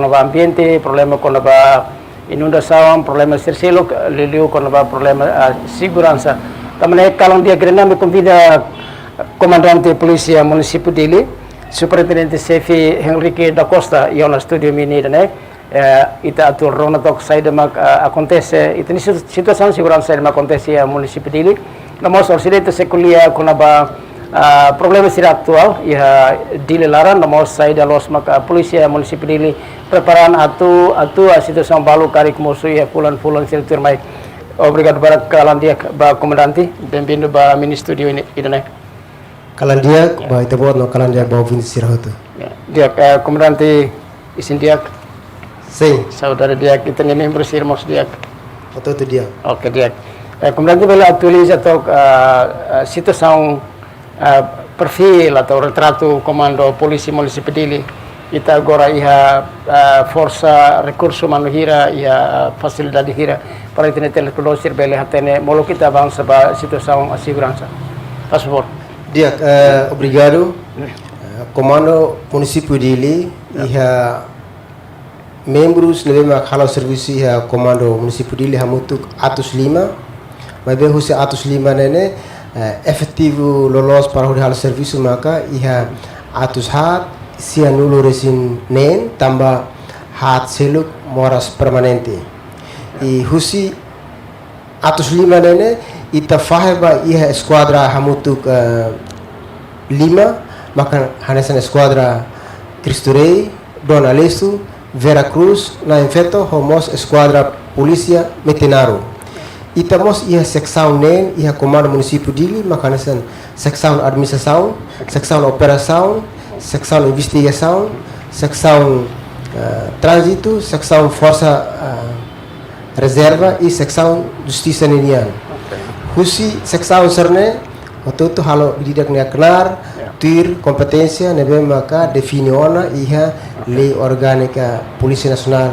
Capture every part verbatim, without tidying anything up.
kona-ba ambiente, problema kona-ba inundasaun, problema sira seluk, liuliu kona-ba problema, ah, seguransa. Tanba ne'e kalan di'ak, ami konvida Komandante Polísia Munisípiu Dili, Superintendente Xefe Henrique da Costa, iha ona estúdiu ami-nia ida-ne'e. Eh, ita atu rona took saida mak, ah, akontese, ita-nia situ-, situasaun seguransa saida mak akontese iha Munisípiu Dili. No mós orsida ita sei ko'alia kona-ba, ah, problema sira atuál iha Dili laran, no mós saida loos maka Polísia Munisípiu Dili prepara atu, atu atua situasaun balu karik mosu iha fulan-fulan sira tuirmai. Obrigadu barak, kalan di'ak ba Komandante. Bem-vindo ba ami-nia estúdiu ida-ne'e. Kalan di'ak, ya, ba ita-boot no kalan di'ak ba ouvinte sira hotu. Ya. Di'ak, eh, Komandante isin di'ak. Sin. Saudade di'ak, ita-nia membru sira mós di'ak. Hotu-hotu di'ak. Oke, di'ak. Eh, Komandante bele atualiza took, eh, eh, situasaun, eh, perfíl atau retratu Komandu Polísia Munisípiu Dili. Ita agora iha, eh, forsa, rekursu umanu hira, iha, eh, fasilidade hira, para ita-nia telespetadór sira bele hatene molok ita avansa ba situasaun seguransa. Faz favor. Di'ak, eh, obrigadu. Eh, Komandu Munisípiu Dili, ya, iha membrus ne'ebé mak hala'o servisu iha Komandu Munisípiu Dili hamutuk atus lima. Maibé husi atus lima ne'e ne'e, eh, efetivu loloos para hodi halo servisu maka iha atus haat sianulu-resin-neen, tanba haat seluk moras permanente. I husi atus lima ne'e ne'e, ita fahe ba iha eskuadra hamutuk, eh, lima, maka hanesan eskuadra Cristo Rei, Dom Aleixo, Vera Cruz, Na'in Feto, ho mós eskuadra polísia Metinaro. Ita mós iha seksaun neen iha Komandu Munisípiu Dili, maka hanesan seksaun administrasaun, seksaun operasaun, seksaun investigasaun, seksaun, eh, tránzitu, seksaun forsa, eh, rezerva i seksaun justisa ninian. Oke. Husi seksaun sira-ne'e, hotu-hotu halo ida-idak nia knaar, ya, tuir kompeténsia ne'ebé maka define ona iha, oke, Lei Orgánika Polísia Nasionál,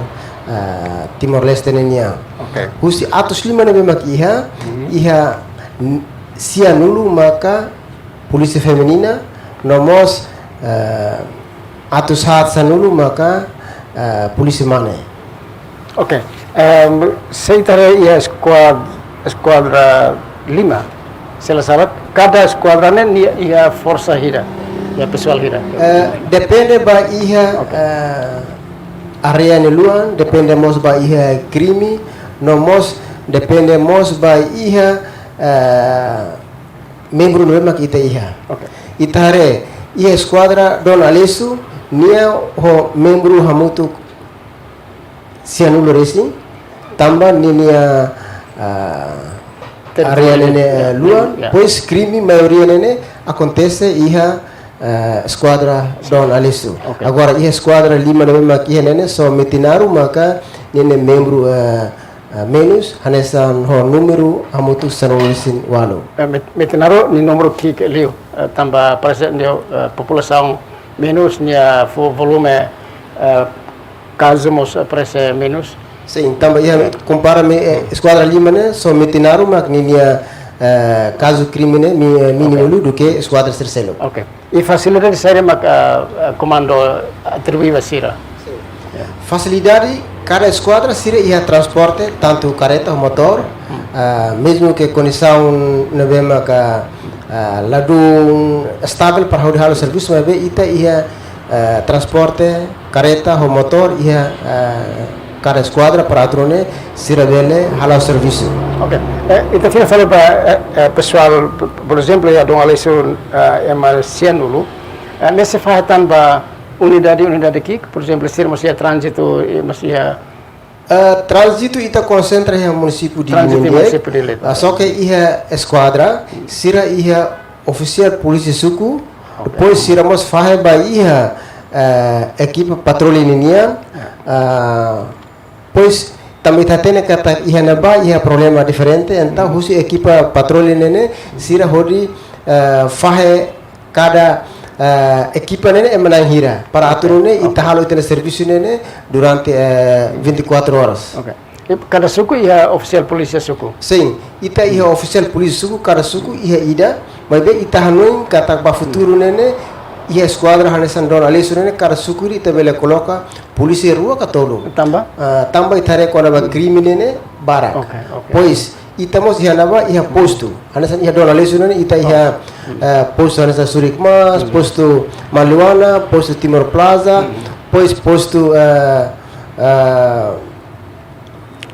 ah, Timor-Leste ninian. Oke. Husi atus lima ne'ebé maka iha, mhm, iha n-, sianulu maka polísia feminina, no mós, eh, atus haat sanulu maka, eh, polísia mane. Oke. Em, se ita haree iha eskuad-, eskuadra lima, se la sala, kada eskuadra ne'e nia iha forsa hira, iha pesoál hira. Eh, depende ba iha, oke, eh, área nia luan, depende mós ba iha krime, no mós depende mós ba iha, eh, membru ne'ebé mak ita iha. Oke. Ita haree, iha eskuadra Dom Aleixo, nia ho membru hamutuk sianulu-resin, tanba ninia, ah, territóriu, área ne'e ne'e, ya, luan, ya, depois krime maioria ne'e ne'e akontese iha, ah, eskuadra Dom Aleixo. Oke. Agora, iha eskuadra lima ne'ebé mak iha ne'e ne'e, só Metinaro maka nia ne'e membru, ah, ah, menus, hanesan ho númeru hamutuk sanulu-resin-ualu. Eh, Met-, Metinaro nia númeru ki'ik liu, eh, tanba parese nia, eh, populasaun menus, nia vo-, volume, eh, kazu mós, eh, parese menus. Sin, tanba iha, eh, kompara ho, eh, eskuadra lima ne'e, só Metinaro mak ninia, eh, kazu krime ne'e mi-, eh, mínimu, oke, liu duké eskuadra sira seluk. Oke. I fasilidade saida mak, ah, ah, komandu atribui ba sira? Fasilidade, kada eskuadra sira iha transporte, tantu kareta ho motór, ah, mezmu ke kondisaun ne'ebé maka, ah, ladún estavel para hodi halo servisu, maibé ita iha, ah, transporte, kareta ho motór iha, ah, kada eskuadra para atu nune'e sira bele hala'o servisu. Oke. Eh, ita fila fali ba, eh, eh, pesoál, p-, por ezemplu, iha Dom Aleixo, eh, ema sianulu. Eh, ne'e sei fahe tan ba unidade, unidade ki'ik, por ezemplu, sira mós iha tránzitu, eh, mós iha. Eh, tránzitu ita konsentra iha munisípiu Dili. Tránzitu iha nian, munisípiu Dili. Ah, só ke iha eskuadra, sira iha ofisiál polísia suku, oke, depois sira mós fahe ba iha, eh, ekipa patrulha ninian, ya, ah, depois tanba ita hatene katak iha ne'ebá iha problema diferente, entaun, hmm, husi ekipa patrulha ne'e ne'e, sira hodi, eh, fahe kada, eh, ekipa ne'e ne'e ema na'in hira. Para, oke, atu nune'e ita, oke, halo ita-nia servisu ne'e ne'e durante, eh, vinte e quatro horas. Oke. I kada suku iha ofisiál polísia suku? Sin, ita iha, hmm, ofisiál polísia suku, kada suku iha ida, maibé ita hanoin katak ba futuru, hmm, ne'e ne'e, iha eskuadra hanesan Dona Aleixo ne'e, kada suku ita bele koloka polísia rua ka tolu. Tanba? Ah, tanba ita haree kona-ba krime ne'e barak. Oke, oke. Pois, ita mós iha ne'ebá iha postu. Hanesan iha Dona Aleixo ne'e ita iha, eh, postu hanesan Surik Mas, postu Maluana, postu Timor Plaza, pois postu, eh, eh,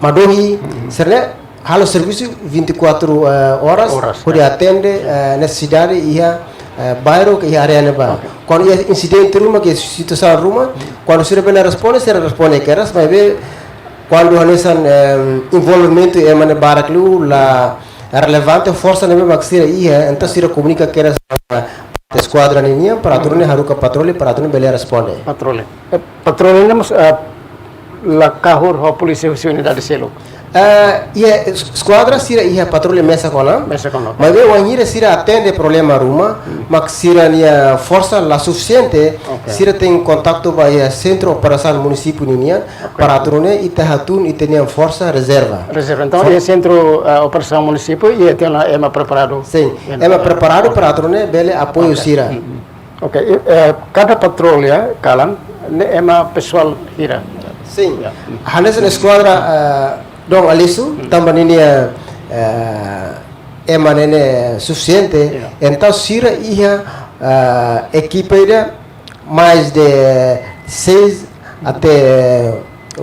Madohi, sira-ne'e halo servisu vinte e quatro, eh, horas, horas, hodi atende, eh, nesesidade iha, eh, bairru ka iha área ne'ebá. Oke. Kuandu iha insidente ruma, ka situasaun ruma, kuandu sira bele responde, sira responde keras, maibé kuandu hanesan, em, envolvimentu ema ne'e barak liu, la relevante forsa ne'ebé mak sira iha, entaun sira komunika keras ba eskuadra ninian, para atu nune'e haruka patroli, para atu nune'e bele responde. Patroli. Eh, patroli ne'e mós, eh, la kahur ho polísia husi unidade seluk? Eh, iha es-, eskuadra sira iha patroli mesak ona. Mesak ona. Maibé wainhira sira atende problema ruma, mak sira-nia forsa la sufisiente, oke, sira tenke kontaktu ba iha sentru operasaun munisípiu ninian, oke, para atu nune'e ita hatún ita-nia forsa rezerva. Rezerva. Entaun, for- iha sentru, eh, operasaun munisípiu, iha tiha ona ema preparadu. Sin, iha ema preparadu, oke, para atu nune'e bele apoiu, oke, sira. Mm, mm. Oke, i, eh, kada patroli kalan ne'e ema pesoál hira? Sin. Ya. Hanesan eskuadra, eh, Dona Aleixo, tanba ninia, eh, ema ne'e sufisiente, ya, entaun sira iha, eh, ekipa ida mais de seis até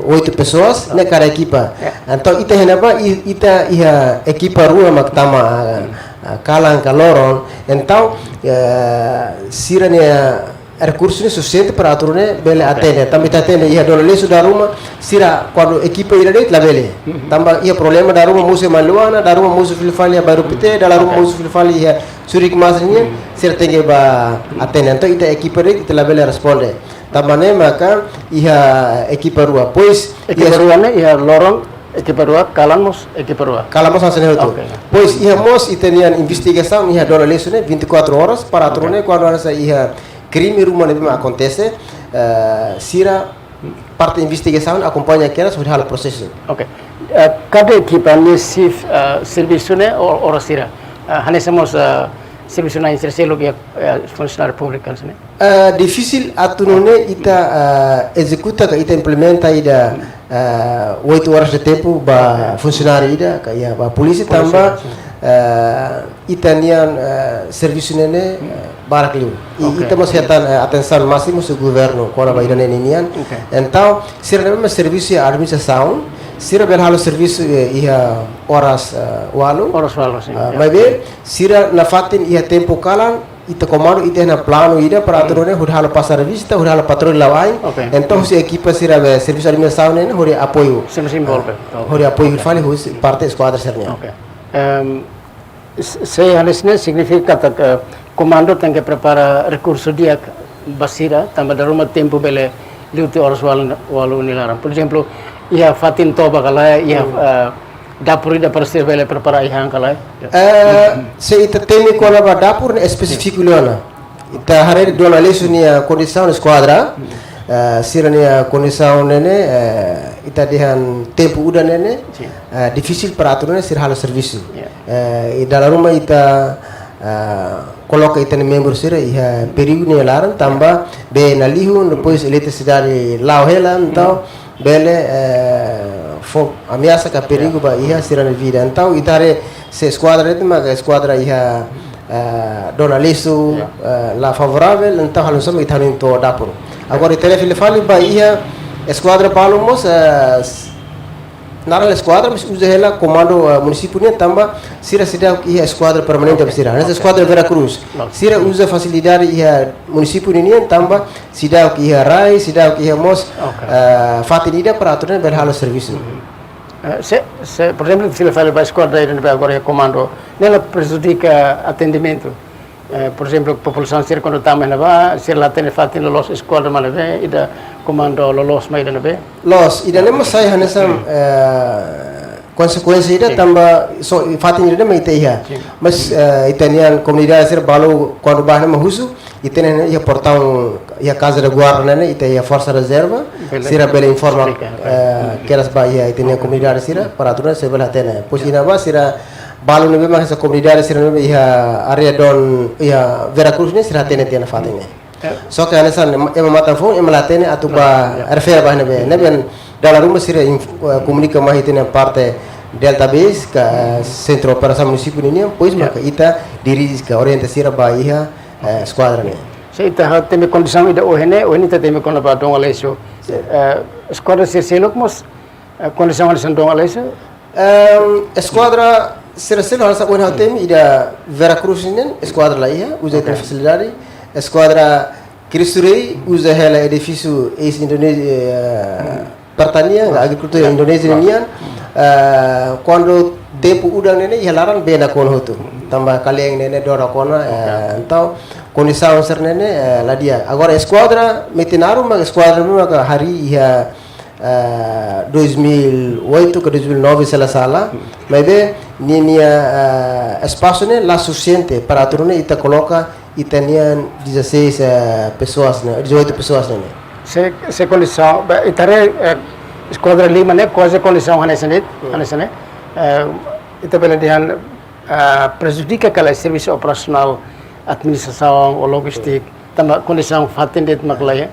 oito pessoas, ne'e kada ekipa. Ya. Entaun, ita iha ne'ebá, i-, ita iha ekipa rua mak tama, ah, ah, kalan ka loron. Entaun, eh, sira-nia rekursu ne'e sufisiente para atu nune'e bele, oke, atende. Tanba ita atende iha Dona Aleixo dala ruma, sira kuandu ekipa ida de'it labele. Mhm. Tanba iha problema dala ruma mosu iha Maluana, dala ruma mosu fila fali iha bairru Pité, dala ruma, oke, mosu fila fali iha Surik Mas nian, sira tenke ba atende. Entaun ita ekipa de'it, ita labele responde. Tanba ne'e maka iha ekipa rua. Pois, ekipa, iha rua ne'e iha loron, ekipa rua, kalan mós ekipa rua. Kalan mós hanesan ne'e hotu. Oke. Pois, iha mós ita-nia investigasaun iha Dona Aleixo ne'e vinte e quatro horas, para atu nune'e, oke, kuandu hanesan iha krime ruma ne'ebé mak akontese, eh, sira parte investigasaun akompaña keras hodi halo prosesu. Oke. Eh, kada ekipa nia sif-, eh, servisu ne'e o-, oras hira? Eh, hanesan mós, eh, servisu na'in sira seluk iha, eh, funsionáriu públiku hanesan ne'e? Eh, difisil atu nune'e ita, eh, ezekuta ka ita implementa ida, eh, oito horas de tempo ba, oke, funsionáriu ida ka iha ba polísia. Polísia, tanba, sin, eh, ita-nian, eh, servisu ne'e, eh, barak liu. I, oke, ita mós hetan, eh, atensaun másimu husi governu kona-ba ida-ne'e ninian. Oke. Entaun, sira ne'ebé mak servisu iha administrasaun, sira bele halo servisu, eh, iha oras, eh, ualu. Oras ualu, sin. Ah, ya. Maibé, sira nafatin iha tempu kalan, ita komandu, ita iha planu ida para atu nune'e hodi halo pasar revista, hodi halo patroli la'o ain. Oke. Entaun, husi ekipa sira be servisu administrasaun ne'e, hodi apoiu. Sira mós envolve. Ah, oke, hodi apoiu, oke, fali husi parte eskuadra sira-nian. Oke. Em, se, se hanesan ne'e signifika katak komandu tenke prepara rekursu di'ak ba sira, tanba dala ruma tempu bele liu tiha oras ualu, ualu nia laran. Por ezemplu, iha fatin toba ka lae, iha, eh, dapur ida para sira bele prepara ai-han ka lae? Eh, se ita temi kona-ba dapur ne'e espesífiku liu ona. Ita haree Dona Aleixo nia kondisaun eskuadra, eh, sira-nia kondisaun ne'e ne'e, eh, ita dehan tempu udan ne'e ne'e, sin, eh, difisil para atu nune'e sira halo servisu. Ya. Eh, i dala ruma ita, eh, koloka ita-nia membru sira iha perigu nia laran, tanba, ya, bee nalihun, depois eletrisidade la'o hela, entaun, bele, eh, fó ameasa ka perigu, ya, ba iha sira-nia vida. Entaun, ita haree se eskuadra de'it mak eskuadra iha, eh, Dona Aleixo, ya, eh, la favoravel, entaun halo hanesan ita hanoin to'o dapur. Agora, ita haree fila fali ba iha eskuadra balu mós, eh, s-, naran eskuadra, mas uza hela komandu, eh, munisípiu nian tanba sira seidauk iha eskuadra permanente, oke, ba sira. Hanesan, oke, eskuadra Vera Cruz. Oke. Sira uza fasilidade iha munisípiu ninian tanba seidauk iha rai, seidauk iha mós, oke, eh, fatin ida para atu nune'e bele halo servisu. Mhm. Eh, se, se, por ezemplu, fila fali ba eskuadra ida ne'ebé agora iha komandu, ne'e la prejudika atendimentu? Eh, por ezemplu, populasaun sira kuandu tama ne'ebá, sira la hatene fatin loloos eskuadra mak ne'ebé, ida komandu loloos mak ida ne'ebé? Loos, ida-ne'e mós sai hanesan, eh, konsekuénsia ida, sin, tanba só fatin ida mak ita iha. Sin. Mas, eh, ita-nian komunidade sira balu kuandu bá ne'e mak husu, ita-nia iha portaun, iha Casa da Guarda ne'e ne'e, ita iha forsa rezerva, bele, sira bele informa, esplika, eh, kedas ba iha ita-nia komunidade sira, para atu nune'e sira bele hatene. Pois, ya, iha ne'ebá sira balu ne'ebé mak hanesan komunidade sira ne'ebé iha área Dona, iha Vera Cruz ne'e, sira hatene tiha ona fatin ne'e. Só ke hanesan ema matan foun, ema la hatene atu ba refere ba ne'ebé. Ne'ebé dala ruma sira inf-, eh, komunika mai ita-nia parte Delta Base ka, eh, Sentru Operasaun Munisípiu ninian, depois maka ita dirije ka orienta sira ba iha, eh, eskuadra ne'e. Se ita hatene kondisaun ida ohin ne'e, ohin ita temi kona-ba Dom Aleixo. Eh, eskuadra sira seluk mós, eh, kondisaun hanesan Dom Aleixo? Ehm, eskuadra sira seluk hanesan ohin ha'u temi ida Vera Cruz nian, eskuadra la iha, uza ita-nia fasilidade. Eskuadra Cristo Rei uza hela edifísiu eis Indonézia, eh, pertanian, agrikultura Indonézia nian. Eh, kuandu tempu udan ne'e iha laran bee nakonu hotu. Tanba kalean ne'e dora kona, eh, entaun kondisaun sira-ne'e, eh, la di'ak. Agora eskuadra Metinaro, mak eskuadra maka harii iha, eh, dois mil e oito ka dois mil e nove, se la sala. Maibé ninia, eh, espasu ne'e la sufisiente para atu nune'e ita koloka ita-nian dezasseis, eh, pessoas ne'e, dezoito pessoas ne'e. Se, se kondisaun, ba, ita haree, eh, eskuadra lima ne'e, kuaze kondisaun hanesan ne'e, hanesan ne'e. Eh, ita bele dehan, eh, prejudika ka lae servisu operasionál, administrasaun ou lojístika, tanba kondisaun fatin de'it mak lae.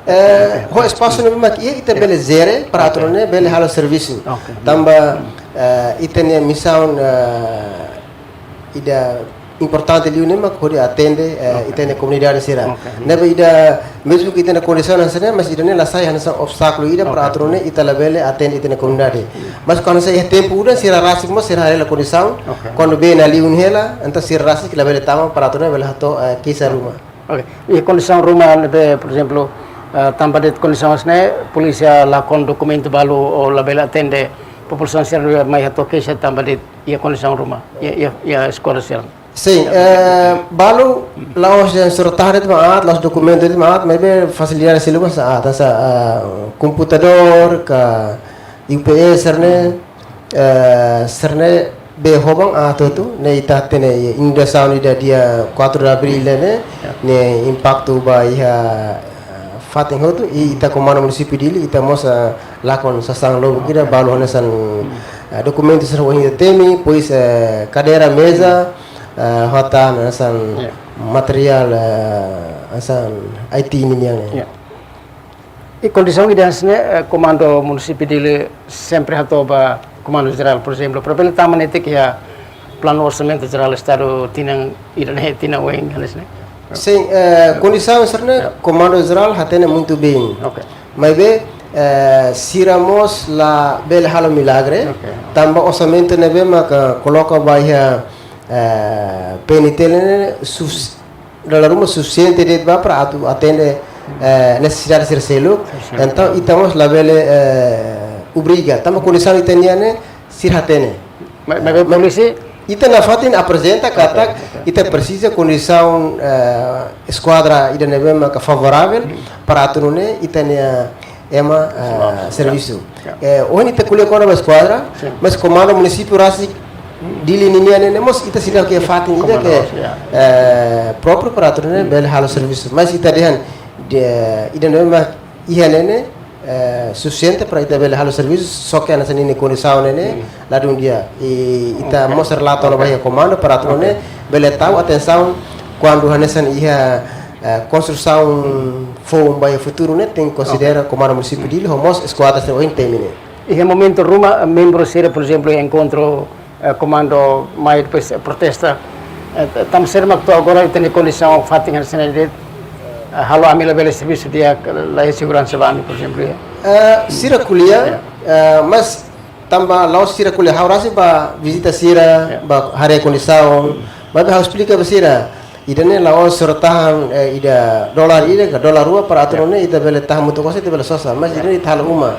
Eh, ho espasu ne'ebé mak iha, ita bele jere para atu nune'e bele halo servisu. Tanba, eh, ita-nia misaun, eh, ida importante liu ne'e mak hodi atende, eh, ita-nia komunidade sira. Ne'ebé ida, mezmu ke ita-nia kondisaun hanesan ne'e, mas ida-ne'e la sai hanesan obstákulu ida para atu nune'e ita labele atende ita-nia komunidade. Mas kuandu sai iha tempu udan, sira rasik mós sira haree hela kondisaun. Kuandu bee na'in-liu hela, entaun sira rasik labele tama para atu nune'e bele hato'o, eh, keixa ruma. Oke. I kondisaun ruma ne'ebé, por ezemplu, eh, tanba de'it kondisaun hanesan ne'e, polísia lakon dokumentu balu ou labele atende populasaun sira mai hato'o keixa tanba de'it iha kondisaun ruma, iha, iha, iha eskuadra sira. Sin, eh, balu la'ós dehan surat tahan de'it mak aat, la'ós dokumentu de'it mak aat, maibé fasilidade seluk mós aat, hanesan, eh, komputadór ka U P S sira-ne'e, eh, sira-ne'e bee hoban aat hotu, ne'e ita hatene inundasaun ida dia quatro de abril ne'e, ne'e impaktu ba iha, eh, fatin hotu, i ita Komandu Munisípiu Dili, ita mós, eh, lakon sasán lubuk ida, balu hanesan, eh, dokumentu sira ohin ita temi, depois, eh, kadeira, meza, eh, ho tan hanesan materiál, eh, hanesan I T ninian ne'e. I kondisaun ida hanesan ne'e, eh, Komandu Munisípiu Dili sempre hato'o ba Komandu Jerál, por ezemplu, para bele tama netik iha planu orsamentu jerál Estadu tinan ida-ne'e, tinan oin hanesan ne'e. Sin, eh, kondisaun sira-ne'e Komandu Jerál hatene muitu bein. Oke. Maibé, eh, sira mós labele halo milagre, tanba orsamentu ne'ebé maka koloka ba iha, eh, P N T L ne'e sus-, dala ruma sufisiente de'it ba para atu atende, eh, nesesidade sira seluk. Entaun ita mós labele, eh, obriga. Tanba kondisaun ita-nian ne'e sira hatene. Ma-, maibé polísia? Ita nafatin aprezenta katak ita presiza kondisaun, eh, eskuadra ida ne'ebé maka favoravel para atu nune'e ita-nia ema, eh, servisu. Eh, ohin ita ko'alia kona-ba eskuadra, mas Komandu Munisípiu rasik Dili ninian ne'e mós ita seidauk iha fatin ida ke, eh, própriu para atu nune'e bele halo servisu. Mas ita dehan, ida ne'ebé mak iha ne'e ne'e, eh, sufisiente para ita bele halo servisu, só ke hanesan ne'e kondisaun ne'e ne'e ladún di'ak. I ita mós relata ona ba iha komandu para atu nune'e bele tau atensaun kuandu hanesan iha, eh, konstrusaun foun ba iha futuru ne'e tenke konsidera Komandu Munisípiu Dili ho mós eskuadra sira ohin temi ne'e. Iha momentu ruma, eh, membru sira, por ezemplu, enkontru, eh, komandu mai depois, eh, protesta. Eh, t-, tanba saida mak to'o agora ita-nia kondisaun fatin hanesan ne'e de'it, eh, halo ami labele servisu di'ak, eh, la iha seguransa ba ami, por ezemplu, ya. Eh, sira ko'alia, eh, mas tanba la'ós sira ko'alia, ha'u rasik bá vizita sira, bá haree kondisaun, bá ha'u esplika ba sira. Ida-ne'e la'ós surat tahan, eh, ida dolar ida ka dolar rua para atu nune'e ita bele tahan mutu kose ita bele sosa. Mas ida-ne'e ita halo uma.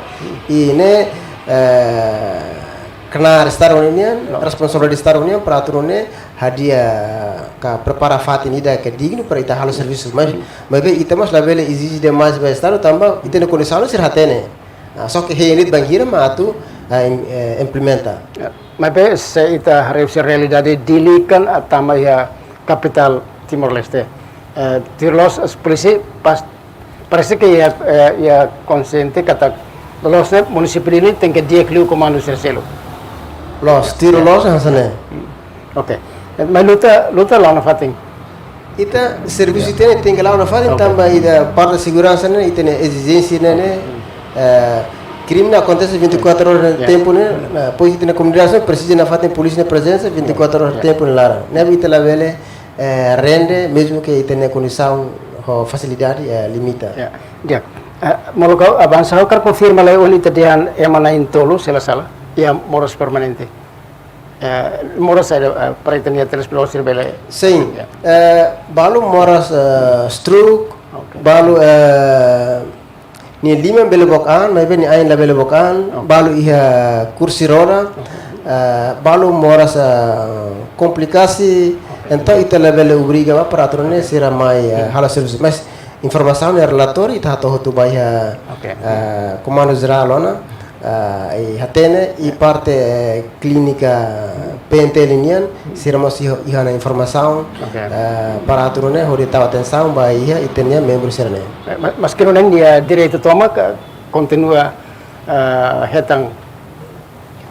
I ne'e, eh, knaar Estadu nian, responsabilidade Estadu nian para atu nune'e hadi'a ka prepara fatin ida ke dignu para ita halo servisu. Mas, maibé ita mós labele ezije demais ba Estadu tanba ita-nia kondisaun sira hatene. Ah, só ke hein de'it bainhira mak atu, ah, im-, eh, implementa. Ya. Maibé se ita haree husi realidade Dili kan, ah, tama iha kapitál Timor-Leste. Eh, Dili loos, eh, polísia pas, parese ke iha, eh, iha konsiente katak loos ne'e munisípiu Dili tenke di'ak liu komandu sira seluk. Loos, Dili loos hanesan ne'e. Hmm. Oke. Eh, mas luta, luta la iha nafatin. Ita servisu ita-nia tenke la'o nafatin, tanba ita parte seguransa ne'e, ita-nia ezijénsia ne'e, eh, krime ne'e akontese vinte e quatro horas tempu ne'e, depois ita-nia komunidade presiza nafatin polísia nia prezensa vinte e quatro horas tempu ne'e laran. Ne'ebé ita labele, eh, rende, mezmu ke ita-nia kondisaun ho fasilidade, eh, limita. Ya. Ya. Eh, molok ha'u avansa, ha'u hakarak konfirma lai, ohin ita dehan ema na'in-tolu, se la sala, iha moras permanente. Eh, moras saida, eh, para ita-nia telespetadór sira bele. Sin. Ya. Eh, balu moras, eh, stroke, balu, eh, nia liman bele book an, maibé nia ain labele book an, balu iha kursi roda, eh, balu moras, eh, komplikasi, entaun ita labele obriga ba para atu nune'e sira mai, eh, halo servisu. Mas informasaun ne'e relatóriu ita hato'o hotu ba iha, eh, Komandu Jerál ona, eh, i hatene, i parte, eh, klínika P N T L nian, sira mós iha, iha ona informasaun, eh, para atu nune'e hodi tau atensaun ba iha ita-nia membru sira-ne'e. Ma-, ma-, maski nune'e nia direitu tomak kontinua, eh, hetan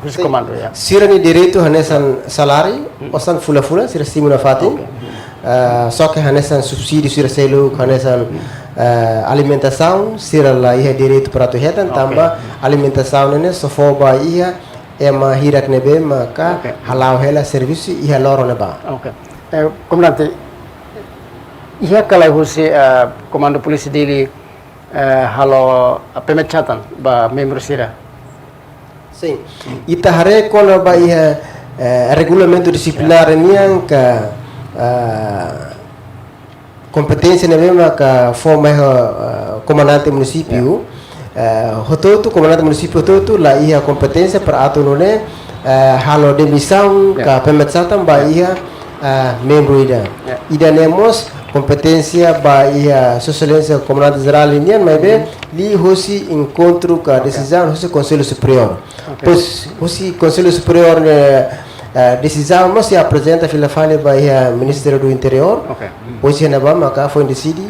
husi komandu, ya. Sira-nia direitu hanesan saláriu, osan fulan-fulan, sira simu nafatin. Eh, só ke hanesan subsídiu sira seluk, hanesan, eh, alimentasaun, sira la iha direitu para atu hetan, tanba alimentasaun ne'e só fó ba iha ema hirak ne'ebé maka hala'o hela servisu iha loron ne'ebá. Oke. Eh, komandante, iha ka lae husi, eh, Komandu Polísia Dili, eh, halo, eh, pemecatan ba membru sira? Sin. Ita haree kona-ba iha, eh, regulamentu disiplinár nian ka, eh, kompeténsia ne'ebé maka fó mai ho, eh, komandante munisípiu. Eh, hotu-hotu, komandante munisípiu hotu-hotu la iha kompeténsia para atu nune'e, eh, halo demisaun ka pemecatan ba iha, eh, membru ida. Ida-ne'e mós kompeténsia ba iha Sua Exelénsia Komandante Jerál nian, maibé liuhosi enkontru ka desizaun husi Konsellu Superiór. Pois, husi Konsellu Superiór ne'e, eh, desizaun mós sei aprezenta fila fali ba iha Ministériu do Interiór. Pois, iha ne'ebá maka foin deside,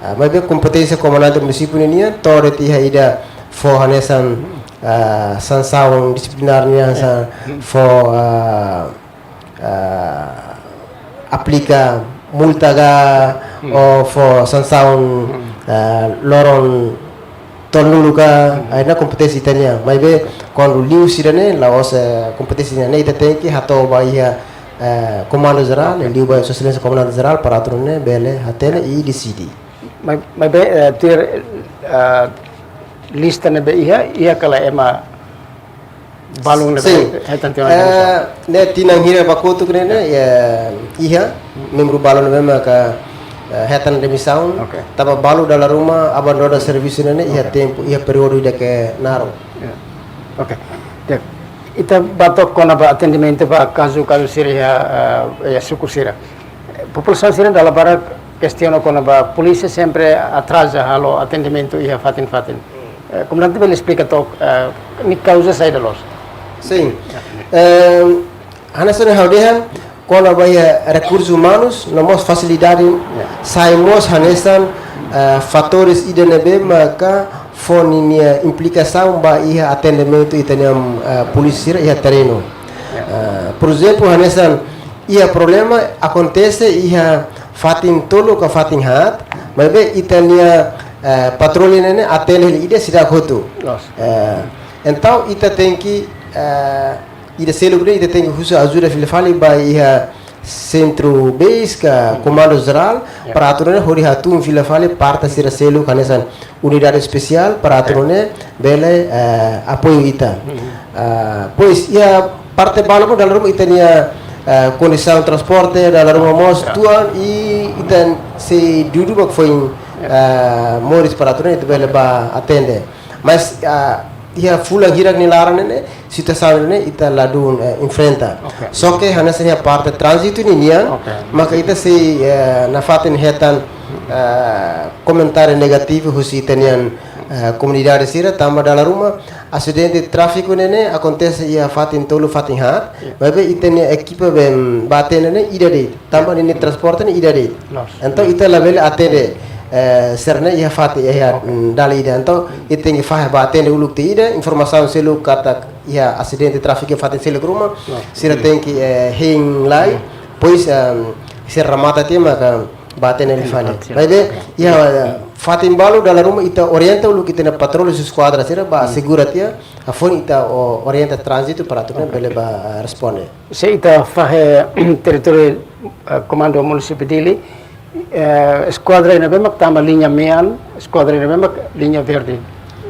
eh, maibé kompeténsia komandante munisípiu nian, to'o de'it iha ida fó hanesan, eh, sansaun disiplinár nian, hanesan fó, eh, eh, aplika multa ka, ou fó sansaun, eh, loron tolunulu ka, ne'e kompeténsia ita-nian. Maibé, kuandu liu sira-ne'e, la'ós, eh, kompeténsia ita-nian, ita tenke hato'o ba iha, eh, Komandu Jerál, liu ba Sua Exelénsia Komandante Jerál, para atu nune'e bele hatene i deside. Mai, maibé, eh, tuir, eh, lista ne'ebé iha, iha ka lae ema balun ne'ebé hetan tiha ona demisaun? Eh, ne'e tinan hirak ba kotuk ne'e, ne'e, eh, iha membru balun ne'ebé maka, eh, hetan demisaun. Tanba balu dala ruma abandona servisu ne'e, ne'e iha tempu, iha períodu ida ke naruk. Ya. Oke. Ya. Ita bá to'ok kona-ba atendimentu ba kazu, kazu sira iha, eh, iha suku sira. Populasaun sira dala barak kestiona kona-ba polísia sempre atraza halo atendimentu iha fatin-fatin. Eh, komandante bele esplika to'ok, eh, nia kauza saida loos? Sin. Eh, hanesan ha'u dehan, kona-ba iha rekursus umanus, no mós fasilidade, sai mós hanesan, eh, fatores ida ne'ebé maka fó ninia implikasaun ba iha atendimentu ita-nia, eh, polísia sira iha terrenu. Eh, por ezemplu, hanesan iha problema akontese iha fatin tolu ka fatin haat, maibé ita-nia, eh, patrulla ne'e ne'e atende hela ida seidauk hotu. Eh, entaun ita tenke, eh, ida seluk ne'e ita tenke husu ajuda fila fali ba iha sentru base ka komandu jerál, para atu nune'e hodi hatún fila fali parte sira seluk hanesan unidade espesiál para atu nune'e bele, eh, apoiu ita. Ah, pois, iha parte balu mós dala ruma ita-nia, eh, kondisaun transporte dala ruma mós tuan i ita sei dudu mak foin, eh, moris para atu nune'e ita bele bá atende. Mas, ah, iha fulan hirak nia laran ne'e, situasaun ne'e ita ladún, eh, enfrenta. Só ke hanesan iha parte tránzitu ninian, maka ita sei, eh, nafatin hetan, eh, komentáriu negativu husi ita-nian, eh, komunidade sira, tanba dala ruma asidente tráfiku ne'e ne'e akontese iha fatin tolu, fatin haat, maibé ita-nia ekipa ne'ebé bá atende ne'e ida de'it, tanba ninia transporte ne'e ida de'it. Entaun ita labele atende, eh, sira-ne'e iha fatin, iha, mm, dala ida. Entaun ita tenke fahe bá atende uluk tiha ida, informasaun seluk katak iha asidente tráfiku iha fatin seluk ruma, sira tenke, eh, hein lai, pois, ehm, sira remata tiha maka ba hatene fali. Maibé, iha, eh, fatin balu dala ruma ita orienta uluk ita-nia patrullu eskuadra sira ba asegura tiha, hafoin ita o-, orienta tránzitu para atu bele ba, eh, responde. Se ita fahe territóriu, eh, komandu munisípiu Dili, eh, eskuadra ne'ebé mak tama liña mean, eskuadra ne'ebé mak liña verde.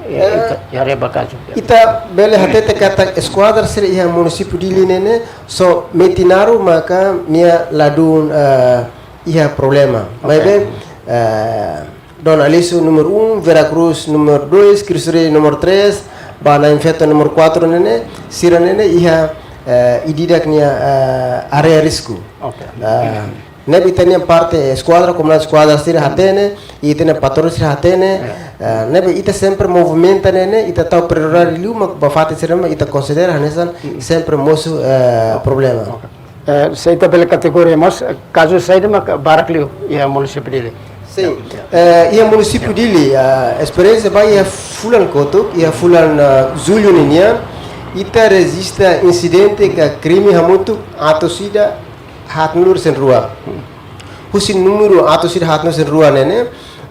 Eh, ita, iha reba kazu. Ita bele hatete katak eskuadra sira iha munisípiu Dili ne'e ne'e, só Metinaro maka nia ladún, eh, iha problema. Maibé, eh, Dom Aleixo númeru um, Vera Cruz númeru dois, Cristo Rei númeru três, ba Nain Feto númeru quatro ne'e ne'e, sira ne'e ne'e iha, eh, ida-idak nia, eh, área risku. Eh, ne'ebé ita-nia parte eskuadra, komandante eskuadra sira hatene, i ita-nia patrullu sira hatene, eh, ne'ebé ita sempre movimenta ne'e ne'e, ita tau prioridade liu mak ba fatin sira mak ita konsidera hanesan sempre mosu, eh, problema. Eh, se ita bele kategoria mós, eh, kazu saida mak barak liu iha munisípiu Dili? Sin. Eh, iha munisípiu Dili, ah, esperiénsia ba iha fulan kotuk, iha fulan, ah, jullu ninian, ita rejista insidente ka krime hamutuk atus ida haatnulu-resin-rua. Husi númeru atus ida haatnulu-resin-rua ne'e ne'e,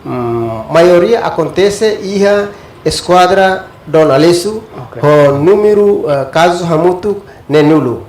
mm, maioria akontese iha eskuadra Dom Aleixo, ho númeru, eh, kazu hamutuk neenulu.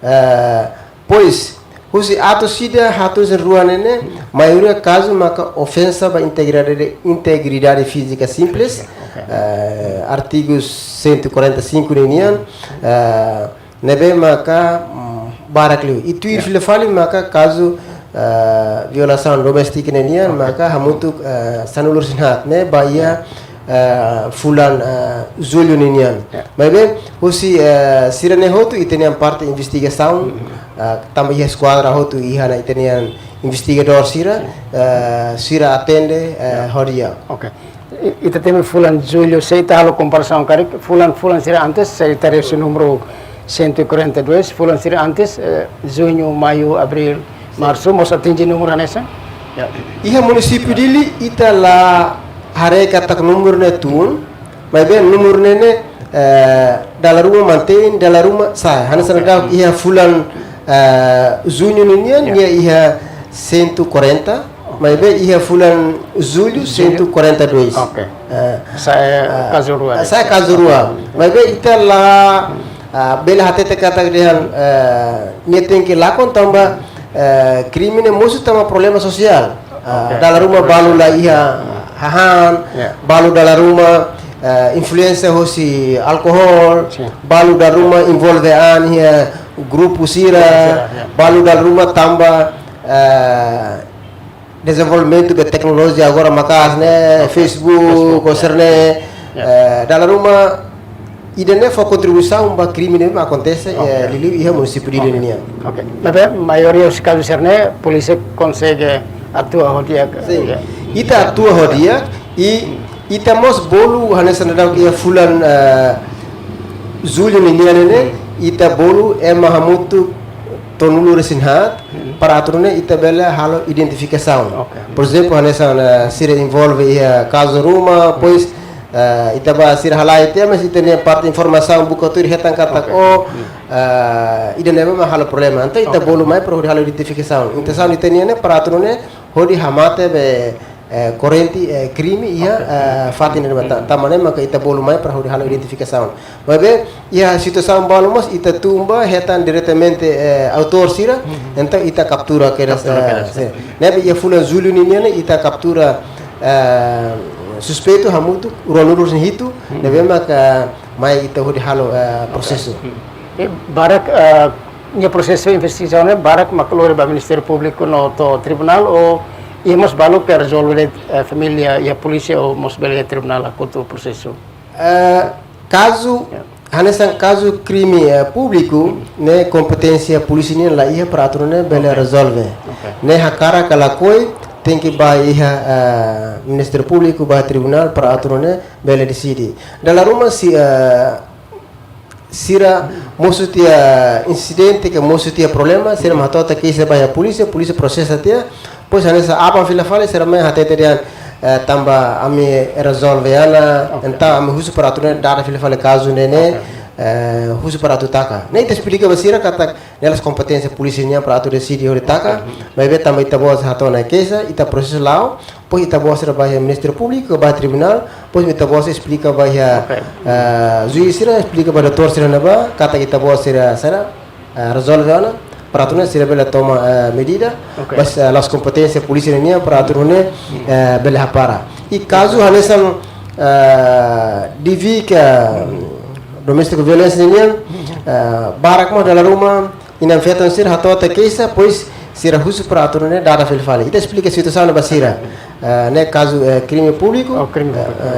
Eh, pois, husi atus ida haatnulu-resin-rua ne'e ne'e, maioria kazu maka ofensa ba integridade, integridade fízika simples, eh, artigu cento e quarenta e cinco ninian, eh, ne'ebé maka, mm, barak liu. I tuir fila fali maka kazu, eh, violasaun doméstika ninian, maka hamutuk, eh, sanulu-resin-haat ne'e ba iha, eh, fulan, eh, jullu ninian. Maibé, husi, eh, sira ne'e hotu ita-nia parte investigasaun, eh, tanba iha eskuadra hotu iha ona ita-nia investigadór sira, eh, sira atende, eh, ho di'ak. Ok. I-, ita temi fulan jullu, se ita halo komparasaun karik, fulan, fulan sira antes, se ita resu númeru cento e quarenta e dois, fulan sira antes, eh, juñu, maiu, abríl, marsu, mós atinje númeru hanesan? Ya. Iha munisípiu Dili, ita la haree katak númeru ne'e tun, maibé númeru ne'e ne'e, eh, dala ruma mantein, dala ruma sa'e. Hanesan daudaun iha fulan, eh, juñu ninian, nia iha cento e quarenta, maibé iha fulan jullu, cento e quarenta e dois. Ok. Eh, sa'e, eh, kazu rua. Sa'e kazu rua. Maibé ita la, ah, bele hatete katak dehan, eh, nia tenke lakon tanba, eh, krime ne'e mosu tanba problema sosiál. Ah, dala ruma balu la iha hahán, balu dala ruma, eh, influénsia hosi alkohol, balu dala ruma envolve an iha grupu sira, balu dala ruma tanba, eh, dezenvolvimentu ba teknolojia agora maka'as ne'e, Facebook, Facebook, ou sira ne'e, eh, dala ruma ida-ne'e fó kontribuisaun ba krime ne'e akontese, eh, liuliu iha munisípiu Dili ninian. Ok. Maibé maioria husi kazu sira ne'e, polísia konsege atua ho di'ak. Sin. Ita atua ho di'ak, i ita mós bolu hanesan daudaun iha fulan, eh, jullu ninian ne'e ne'e, ita bolu ema hamutuk tolunulu-resin-haat, para atu nune'e ita bele halo identifikasaun. Ok. Porezemplu, hanesan, eh, sira envolve iha kazu ruma, pois, eh, ita ba sira halai tiha, mas ita-nia parte informasaun buka tuir hetan katak, oh, eh, ida-ne'ebé mak halo problema. Entaun ita bolu mai para hodi halo identifikasaun. Intensaun ita-nian ne'e para atu nune'e hodi hamate be, eh, korrente, eh, krime iha, eh, fatin ne'ebá. Tanba ne'e maka ita bolu mai para hodi halo identifikasaun. Maibé, iha situasaun balu mós ita tun ba hetan diretamente, eh, autór sira, entaun ita kaptura kedas, eh, sira. Ne'ebé iha fulan jullu ninian ne'e ita kaptura, eh, suspeitu hamutuk ruanulu-resin-hitu, ne'ebé maka mai ita hodi halo, eh, prosesu. Ok. I barak, eh, nia prosesu investigasaun ne'e barak mak lori ba Ministériu Públiku no to'o tribunál, ou iha mós balu ke rezolve, eh, família iha polísia ou mós bele tribunál hakotu prosesu? Eh, kazu, hanesan kazu krime, eh, públiku, ne'e kompeténsia polísia nian la iha para atu nune'e bele rezolve. Ok. Ne'e hakarak ka lakohi, tenke ba iha, eh, Ministériu Públiku, ba tribunál para atu nune'e bele deside. Dala ruma se, eh, sira mosu tiha insidente ka mosu tiha problema, sira mak hato'o tiha keixa ba iha polísia, polísia prosesa tiha, pois hanesan aban fila fali sira mai hatete dehan, eh, tanba ami rezolve ona, ok, entaun ami husu para atu nune'e dada fila fali kazu ne'e ne'e, ok, eh, husu para atu taka. Ne'e ita esplika ba sira katak ne'e la'ós kompeténsia polísia nian para atu deside hodi taka, maibé tanba ita-boot hato'o ona keixa, ita prosesu la'o, depois ita-boot sira bá iha Ministériu Públiku, bá tribunál, depois ita-boot esplika ba iha, eh, juís sira, esplika ba doutór sira ne'ebá, katak ita-boot sira sira, eh, rezolve ona, para atu nune'e sira bele toma, eh, medida, mas, eh, la'ós kompeténsia polísia nian para atu nune'e, eh, bele hapara. I kazu hanesan, eh, D V ka, domestic violence nian, eh, barak mós dala ruma, inan-feton sira hato'o ona keixa, depois sira husu para atu nune'e dada fila fali. Ita esplika situasaun ba sira. Eh, ne'e kazu, eh, krime públiku,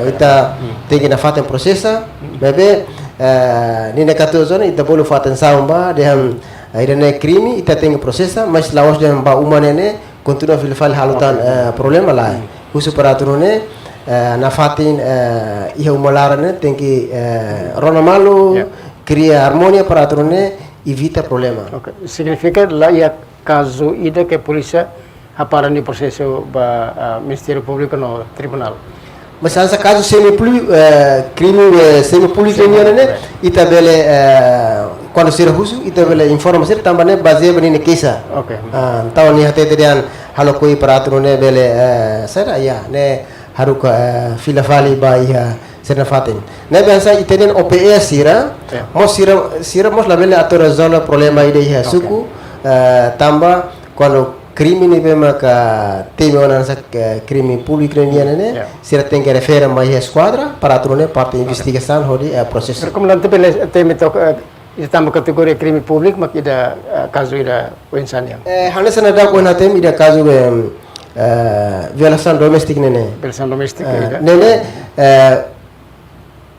ita tenke nafatin prosesa, maibé, eh, ninia katuas ona, ita bolu fó atensaun ba, dehan, eh, ida-ne'e krime, ita tenke prosesa, mas la'ós dehan ba uma ne'e, kontinua fila fali halo tan, eh, problema lae. Husu para atu nune'e, eh, nafatin, eh, iha uma laran ne'e, tenke, eh, rona malu, kria armonia para atu nune'e, evita problema. Oke, signifika la iha kazu ida ke polísia hapara nia prosesu ba, ah, Ministériu Públiku no tribunál. Mas hanesan kazu semi públiku, eh, krime, eh, semi públiku nian ne'e, ita bele, eh, kuandu sira husu, ita bele informa sira tanba ne'e bazeia ba ninia keixa. Oke. Ah, entaun nia hatete dehan halo koi para atu nune'e bele, eh, sira, ya, ne'e haruka, eh, fila fali ba iha sira nafatin. Ne'ebé hanesan ita-nia O P S sira, mós sira, sira mós labele atu rezolve problema ida iha suku, eh, tanba kuandu krime ne'ebé maka temi ona hanesan, eh, krime públiku nian ne'e, sira tenke refere mai iha eskuadra para atu nune'e parte investigasaun hodi, eh, prosesu. Komandante bele temi tok, eh, ita tama kategoria krime públiku, mak ida, eh, kazu ida oinsá nian. Eh, hanesan daudaun ohin hateten ida kazu, em, eh, violasaun doméstika ne'e ne'e. Violasaun doméstika, eh, ida. Ne'e ne'e, eh,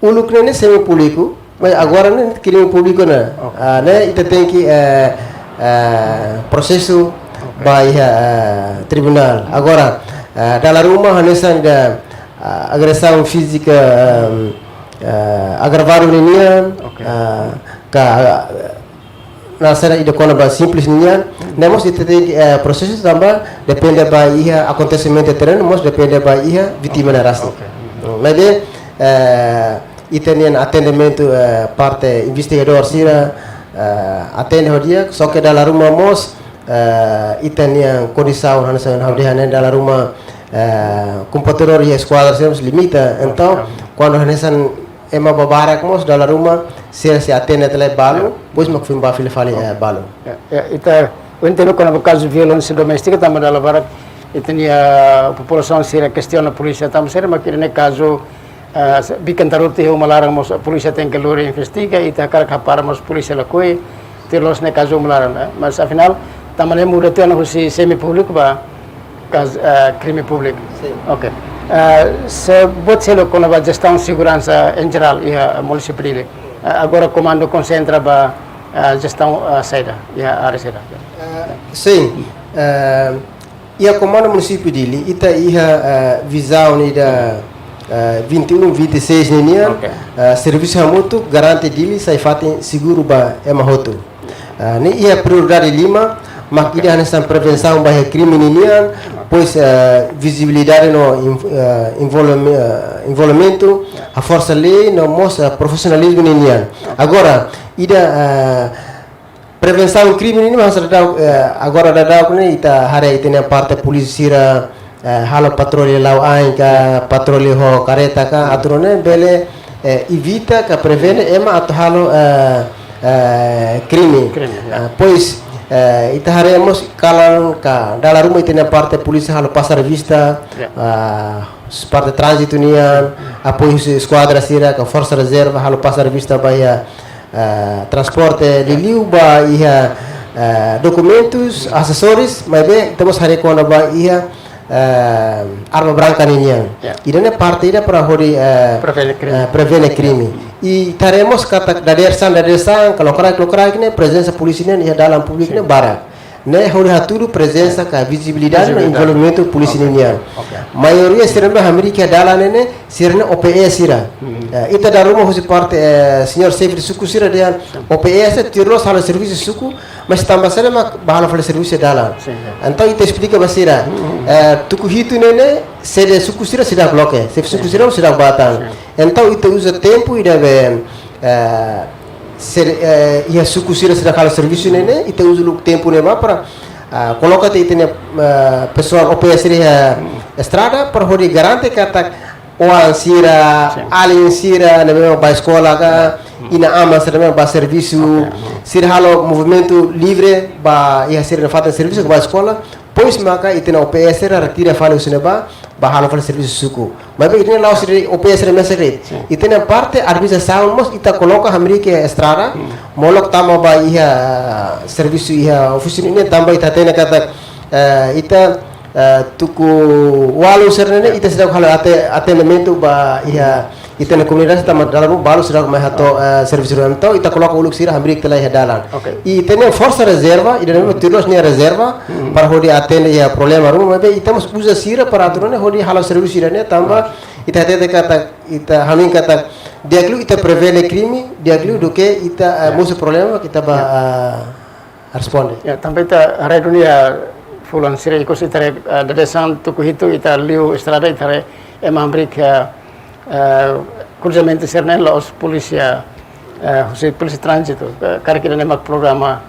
uluk ne'e ne'e semi públiku, mas agora ne'e krime públiku ona. Oke. Ah, ne'e ita tenke, eh, eh, prosesu ba iha, eh, tribunál. Agora, eh, dala ruma hanesan ida, ah, agresaun fízika, em, eh, agravadu nian, oke, ah, ka, eh, hanesan ida kona-ba simples nian, ne'e mós ita tenke, eh, prosesu tanba depende ba iha akontesimentu terrenu, mós depende ba iha vítima ne'e rasik. Oke. Maibé, eh, ita-nia atendimentu, eh, parte investigadór sira, eh, atende ho di'ak, só ke dala ruma mós, eh, ita-nia kondisaun hanesan ha'u dehan ne'e dala ruma, eh, komputadór iha eskuadra sira mós limita. Entaun, kuandu hanesan ema barak mós dala ruma, sira sei atende tiha lai balu, depois mak foin bá fila fali, eh, balu. Ya, ya, ita, ohin temi kona-ba kazu violénsia doméstika, tanba dala barak, ita-nia populasaun sira kestiona polísia, tanba sira mak ida-ne'e kazu, ah, se-, bikan tarutu iha uma laran mós polísia tenke lori investiga, ita hakarak hapara mós polísia lakohi, tuir loloos ne'e kazu uma laran, eh. Mas afinál, tanba ne'e muda tiha ona husi semi públiku ba kazu, eh, krime públiku. Sin. Oke. Eh, se buat seluk kona-ba jestaun seguransa em geral iha munisípiu Dili. Eh, agora komandu konsentra ba, eh, jestaun, eh, saida, iha área saida. Eh, sin. Eh, iha komandu munisípiu Dili, ita iha, eh, vizaun ida, eh, vinte e um, vinte e seis ne'e nian, oke, eh, servisu hamutuk garante Dili sai fatin seguru ba ema hotu. Ah, ne'e iha prioridade lima, mak ida hanesan prevensaun ba iha krime nian, depois, eh, vizibilidade no inv-, eh, envolveme-, eh, envolvimentu, haforsa lei, no mós, eh, profisionalizmu nian. Agora, ida, eh, prevensaun krime nian, mas daudaun, eh, agora daudaun ne'e ita haree ita-nia parte polísia sira, eh, halo patroli la'o ain ka, patroli ho kareta ka, atu nune'e bele, eh, evita ka prevene ema atu halo, eh, eh, krime. Krime, ya. Ah, depois, eh, ita haree mós kalan ka dala ruma ita-nia parte polísia halo pasar vista, ya, ah, parte tránzitu nian, apoiu husi eskuadra sira ka forsa rezerva halo pasar vista ba iha, eh, transporte, liuliu ba iha, eh, dokumentus, asesórius, maibé ita mós haree kona-ba iha, eh, arma branka nian. Ya. Ida-ne'e parte ida para hodi, eh, prevene krime. Eh, prevene krime. I ita haree mós katak dadeer-saan, dadeer-saan, ka lokraik, lokraik ne'e, prezensa polísia nian iha dalan públiku ne'e barak. Ne'e hodi hatudu prezensa ka vizibilidade no, vizibilidade, envolvimentu polísia nian. Oke. Maioria sira ne'ebé hamriik iha dalan ne'e, sira ne'e O P S sira. Hmm. Eh, ita dala ruma husi parte, eh, señór xefe de suku sira dehan O P S tuir loloos halo servisu suku, mas tanba sira mak bá halo fali servisu dalan. Sin, ya. Entaun ita esplika ba sira, hmm, eh, tuku hitu ne'e ne'e, sede suku sira seidauk loke, xefe suku, sin, sira seidauk bá tan. Sin. Entaun ita uza tempu ida be, eh, ser, eh, iha suku sira sira halo servisu ne'e ne'e, ita uza uluk tempu ne'ebá para, ah, koloka tiha ita-nia, ah, pesoál O P S iha estrada para hodi garante katak oan sira, alin sira ne'ebé ba eskola ka, inan-aman sira ne'ebé ba servisu, sira halo movimentu livre ba iha sira-nia fatin servisu ba eskola, depois maka ita-nia O P S sira retira fali husi ne'ebá, ba halo fali servisu suku. Maibé ita-nia la'ós sira O P S sira mesak de'it. Ita-nia parte administrasaun mós ita koloka hamriik iha estrada, molok tama ba iha servisu iha ofísiu ne'e tanba ita hatene katak, eh, ita, eh, tuku ualu sira ne'e ne'e, ita seidauk halo ate-, atendimentu ba iha ita-nia komunidade tanba dala ruma balu sira mai hato'o, eh, servisu rua. Entaun ita koloka uluk sira hamriik tiha lai iha dalan. Oke. I ita-nia forsa rezerva, ida-ne'e tuir loloos nia rezerva, para hodi atende iha problema ruma, maibé ita mós uza sira para atu nune'e hodi halo servisu ida-ne'e tanba ita hatete katak, ita hanoin katak di'ak liu ita prevene krime, di'ak liu duké ita, eh, mosu problema, ita ba, eh, responde. Ya, tanba ita haree duni iha fulan sira ikus ita haree, eh, dadeer-saan tuku hitu ita liu estrada ita haree ema hamriik, eh, eh, kuriozamenti sira ne'e la'ós polísia, eh, husi polísia tránzitu, eh, karik ida-ne'e mak programa,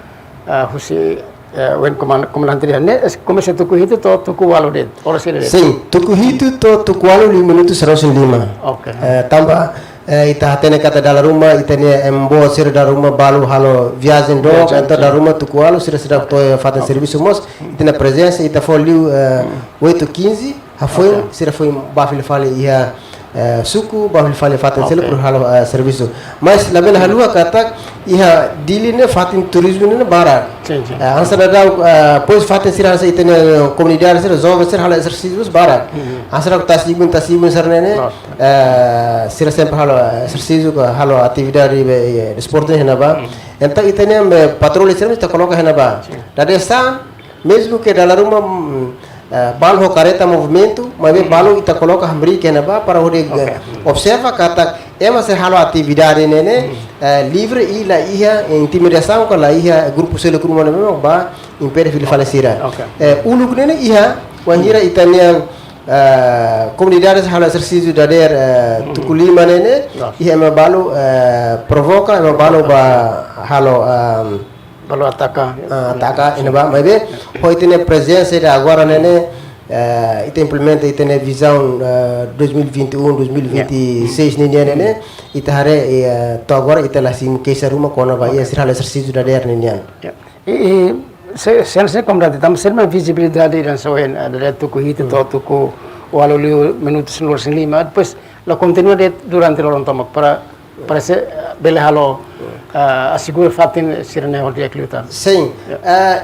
eh, husi, eh, ohin koman-, komandante dehan ne'e, es-, komesa tuku hitu to'o tuku ualu de'it, oras ida de'it. Sin, tuku hitu to'o tuku ualu liu minutu sanulu-resin-lima. Oke. Eh, tanba, eh, ita hatene katak dala ruma, ita-nia ema boot sira dala ruma balu halo viajen dook, entaun dala ruma tuku ualu sira seidauk to'o iha fatin servisu mós, ita-nia prezensa, ita fó liu, eh, oito quinze, hafoin sira foin ba fila fali iha, eh, suku, ba fila fali fatin seluk para halo, eh, servisu. Mas labele haluha katak iha Dili ne'e fatin turizmu ne'e barak. Sin, sin. Eh, hanesan daudaun, eh, depois fatin sira hanesan ita-nia komunidade sira, joven sira halo ezersísiu barak. Hanesan daudaun tasi-ibun, tasi-ibun sira ne'e ne'e, eh, sira sempre halo, eh, ezersísiu, halo atividade, eh, desportu iha ne'ebá. Entaun ita-nia, eh, patrullu sira ita koloka iha ne'ebá. Dadeer-saan, mezmu ke dala ruma, mm, eh, balu ho kareta movimentu, maibé balu ita koloka hamriik iha ne'ebá para hodi, eh, observa katak ema sei halo atividade ne'e ne'e, eh, livre i la iha intimidasaun ka la iha grupu seluk ruma ne'ebé ba impede fila fali sira. Oke. Eh, uluk ne'e ne'e iha, wainhira ita-nia, eh, komunidade sei halo ezersísiu dadeer, eh, tuku lima ne'e ne'e, iha ema balu, eh, provoka, ema balu ba halo, ehm, balu ataka. Ah, ataka, iha ne'ebá, maibé, ho ita-nia prezensa ida agora ne'e ne'e, eh, ita implementa ita-nia vizaun, eh, dois mil e vinte e um, dois mil e vinte e seis ne'e nian ne'e ne'e, ita haree, eh, to'o agora ita la simu keixa ruma kona-ba iha sira halo ezersísiu dadeer ne'e nian. Ya. I, i, se, se, se komandante, tanba sira-nia vizibilidade hanesan ohin, eh, dadeer tuku hitu to'o tuku ualu liu minutu sanulu-resin-lima, depois la kontinua de'it durante loron tomak para, para sei, eh, bele halo, eh, asegura fatin sira ne'e hodi di'ak liután. Sin. Ya.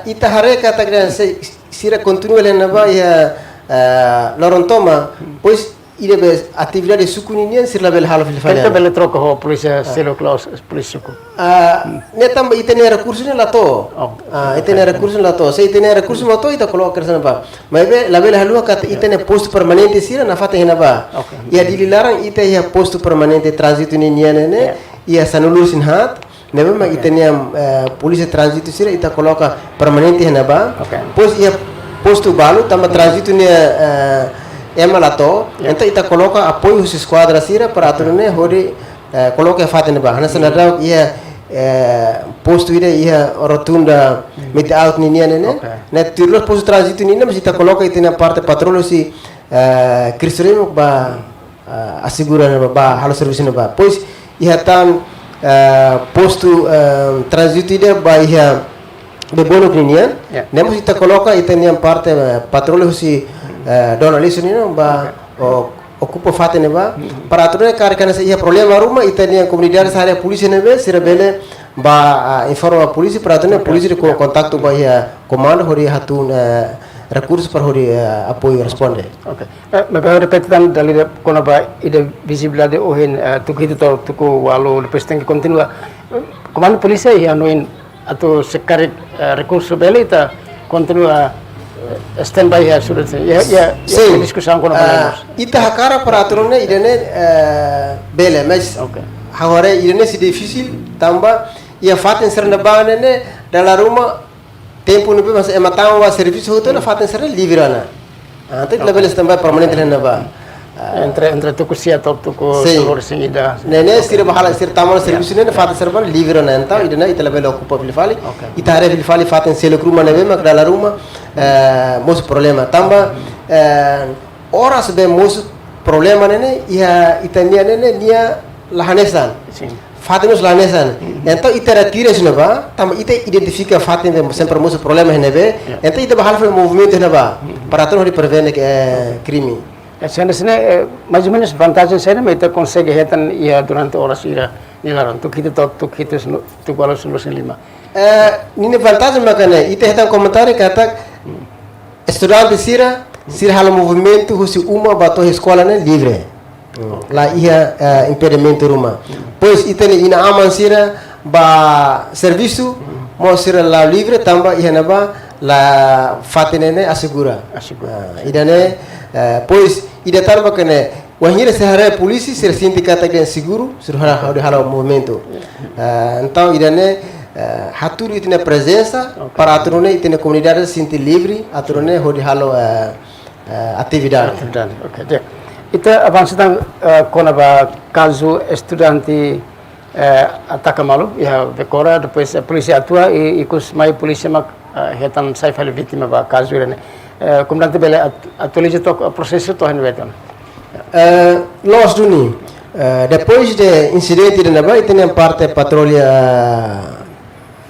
Eh, ita haree katak se sira kontinua iha ne'ebá iha, eh, loron tomak, depois ida be atividade suku ninian sira labele halo fila fali. Ita bele troka ho polísia seluk la'ós polísia suku. Ah, ne'e tanba ita-nia rekursu ne'e la to'o. Oh. Ah, ita-nia rekursu ne'e la to'o. Se ita-nia rekursu mak to'o ita koloka hanesan ne'ebá. Maibé labele haluha katak ita-nia postu permanente sira nafatin iha ne'ebá. Oke. Iha Dili laran ita iha postu permanente tránzitu ninian ne'e ne'e, iha sanulu-resin-haat, ne'ebé mak ita-nia, eh, polísia tránzitu sira ita koloka permanente iha ne'ebá. Oke. Depois iha postu balu tanba tránzitu nia, eh, ema la to'o. Ya. Entaun ita koloka apoiu husi eskuadra sira para atu nune'e hodi, eh, koloka iha fatin ne'ebá. Hanesan daudaun iha, eh, postu ida iha rotunda Mete Alto ninian ne'e ne'e. Oke. Ne'e tuir loloos postu tránzitu ninian, mas ita koloka ita-nia parte patrullu husi, eh, Cristo Rei mak ba, eh, asegura ne'ebá, ba halo servisu ne'ebá. Depois iha tan, eh, postu, eh, tránzitu ida ba iha Bebonuk ninian. Ya. Ne'e mós ita koloka ita-nia parte, eh, patrullu husi, eh, Dona Alice ninian ba, oke, o-, okupa fatin ne'ebá. Para atu nune'e karik hanesan iha problema ruma ita-nia komunidade sira haree polísia ne'ebé, sira bele ba, ah, informa polísia para atu nune'e polísia ko-, kontaktu ba iha komandu hodi hatún, eh, rekursu para hodi, eh, apoiu responde. Oke. Eh, maibé repete tan dala ida kona-ba ida vizibilidade ohin, eh, tuku hitu to'o tuku ualu depois tenke kontinua. Eh, komandu polísia iha hanoin atu se karik, eh, rekursu bele ita kontinua, eh, standby iha surat. Ya, ya, ya, sin, diskusaun kona-ba, ah, ne'e mós. Ita hakarak para atu nune'e ida-ne'e, eh, bele, mas oke, ha'u haree ida-ne'e sei difisil tanba iha fatin sira ne'ebá ne'e ne'e dala ruma tempu ne'ebé mós ema tama ba servisu hotu ona fatin sira livre ona. Ah, entaun labele standby permanente iha ne'ebá. Entre, entre tuku sia to'o tuku Sin. sanulu-resin-ida. Ne'e ne'e sira bá halo, sira tama ona servisu ne'e, fatin sira bá livre ona, entaun ida-ne'e ita labele okupa fila fali. Oke. Ita haree fila fali fatin seluk ruma ne'ebé mak dala ruma, eh, mosu problema. Tanba, eh, oras be mosu problema ne'e ne'e, iha ita-nia ne'e ne'e, nia la hanesan. Sin. Fatin mós la hanesan. Entaun ita retira iha ne'ebá, tanba ita identifika fatin be sempre mosu problema iha ne'ebé. Ya. Entaun ita bá halo fali movimentu iha ne'ebá. Para atu hodi prevene, eh, krime. Eh, sira-ne'e, eh, mais ou menus vantajen saida mak ita konsege hetan iha durante oras sira-ne'e laran, tuku hitu to'o, tuku hitu sinu-, tuku ualu sanulu-resin-lima. Eh, ninia vantajen maka ne'e, ita hetan komentáriu katak estudante sira, sira halo movimentu husi uma bá to'o eskola ne'e livre. La iha, eh, impedimentu ruma. Pois ita-nia inan-aman sira bá servisu, mós sira la'o livre tanba iha ne'ebá la fatin ne'e ne'e asegura. Asegura. Ah, ida-ne'e, eh, pois, ida tan mak ne'e, wainhira sira haree polísia, sira sente katak ita inseguru, sira halo, hodi halo movimentu. Ah, entaun, ida-ne'e, eh, hatudu ita-nia prezensa, Oke. para atu nune'e ita-nia komunidade sente livre, atu nune'e hodi halo, eh, eh, atividade. Atividade, oke, di'ak. Ita avansa tan, eh, kona-ba kazu estudante, eh, ataka malu, iha Becora, depois, eh, polísia atua i, i ikus mai polísia mak, eh, hetan sai fali vítima ba kazu ida-ne'e. Eh, komandante bele at-, atualiza to'ok, eh, prosesu to'o iha ne'ebé tan. Eh, loos duni, eh, depois de insidente ida-ne'ebá, ita-nia parte patrulla,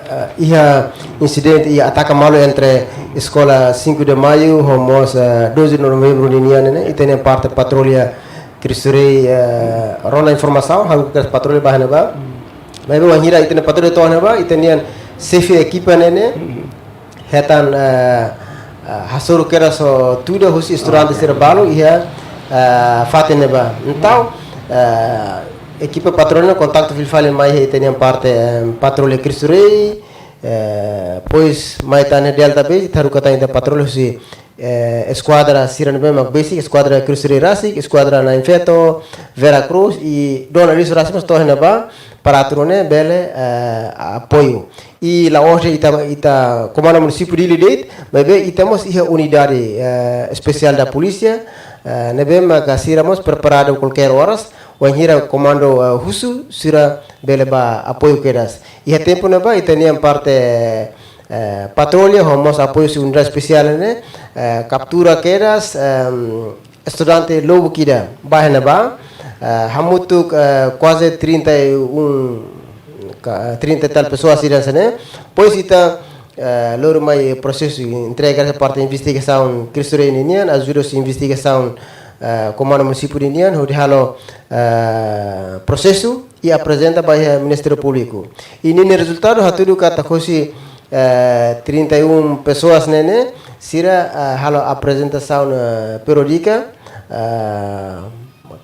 eh, iha insidente iha ataka malu entre eskola Cinco de Maio ho mós, eh, doze de Novembro ninian ne'e, ita-nia parte patrulla Cristo Rei, eh, rona informasaun, halo ke patrulla bá iha ne'ebá. Maibé wainhira ita-nia patrulla to'o iha ne'ebá, ita-nia xefe ekipa ne'e ne'e, hetan, eh, eh, hasoru kedas ho tuda husi estudante sira balu iha, eh, fatin ne'ebá. Entaun, eh, ekipa patrulla kontaktu fila fali mai iha ita-nia parte, eh, patrulla Cristo Rei, eh, pois mai tan iha Delta Beach, ita haruka tan ita patrulla husi, eh, eskuadra sira ne'ebé mak besik, eskuadra Cristo Rei rasik, eskuadra Na'in Feto, Vera Cruz, i Dona Elis rasik mós to'o iha ne'ebá, para atu nune'e bele, eh, apoiu. I la'ós de'it ita, ita Komandu Munisípiu Dili de'it, maibé ita mós iha unidade, eh, espesiál da polísia, eh, ne'ebé maka sira mós preparadu kualkér oras, wainhira komandu, eh, husu, sira bele bá apoiu kedas. Iha tempu ne'ebá, ita-nia parte, eh, patrulla, ho mós apoiu husi unidade espesiál ne'e, eh, kaptura kedas, em, estudante lubuk ida, bá iha ne'ebá, eh, hamutuk, eh, kuaze trinta e um, ka-, trinta e tal pesoas ida hanesan ne'e. Pois ita, eh, lori mai prosesu entrega ba parte investigasaun Cristo Rei ninian, ajuda husi investigasaun, eh, Komandu Munisípiu ninian, hodi halo, eh, prosesu i aprezenta ba iha Ministériu Públiku. I ninia rezultadu hatudu katak husi, eh, trinta e um pesoas ne'e ne'e, sira, eh, halo aprezentasaun, eh, periódika, eh,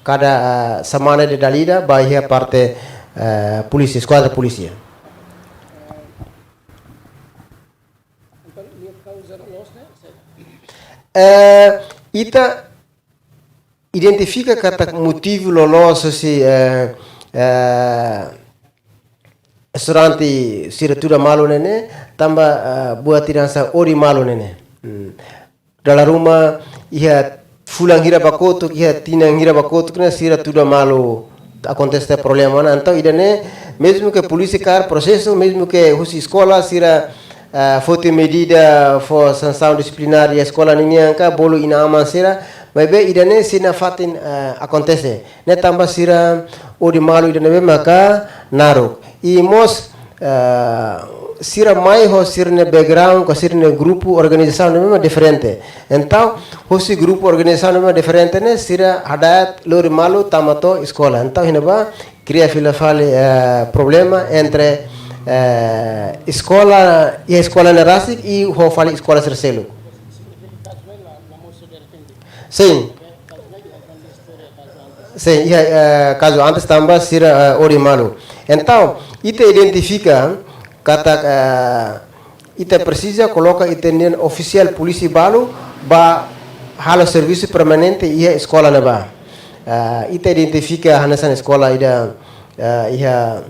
kada, eh, semana ida dala ida, ba iha parte, eh, polísia, eskuadra polísia. Eh, ita identifika katak motivu loloos husi, eh, eh, estudante sira tuda malu ne'e ne'e, tanba, eh, buat ida hanesan odi malu ne'e ne'e. Hmm. Dala ruma iha fulan hira ba kotuk, iha tinan hira ba kotuk ne'e sira tuda malu akontese problema ona. Entaun ida-ne'e, mezmu ke polísia kaer prosesu, mezmu ke husi eskola sira, ah, foti medida fó sansaun disiplinár iha eskola ninian ka bolu inan-aman sira, maibé ida-ne'e sira-nia fatin, ah, akontese. Ne'e tanba sira odi malu ida ne'ebé maka naruk. I mós, ah, sira mai ho sira-nia background, ka sira-nia grupu organizasaun ne'ebé mak diferente. Entaun, husi grupu organizasaun ne'ebé mak diferente ne'e, sira hada'et lori malu tama to'o eskola. Entaun, iha ne'ebá, kria fila fali, eh, problema entre, eh, eskola, iha eskola ne'e rasik i ho fali eskola sira seluk. Sin. Sin, iha, eh, kazu antes tanba sira, eh, odi malu. Entaun, ita identifika katak, eh, ita presiza koloka ita-nian ofisiál polísia balu ba halo servisu permanente iha eskola ne'ebá. Eh, ita identifika hanesan eskola ida, eh, iha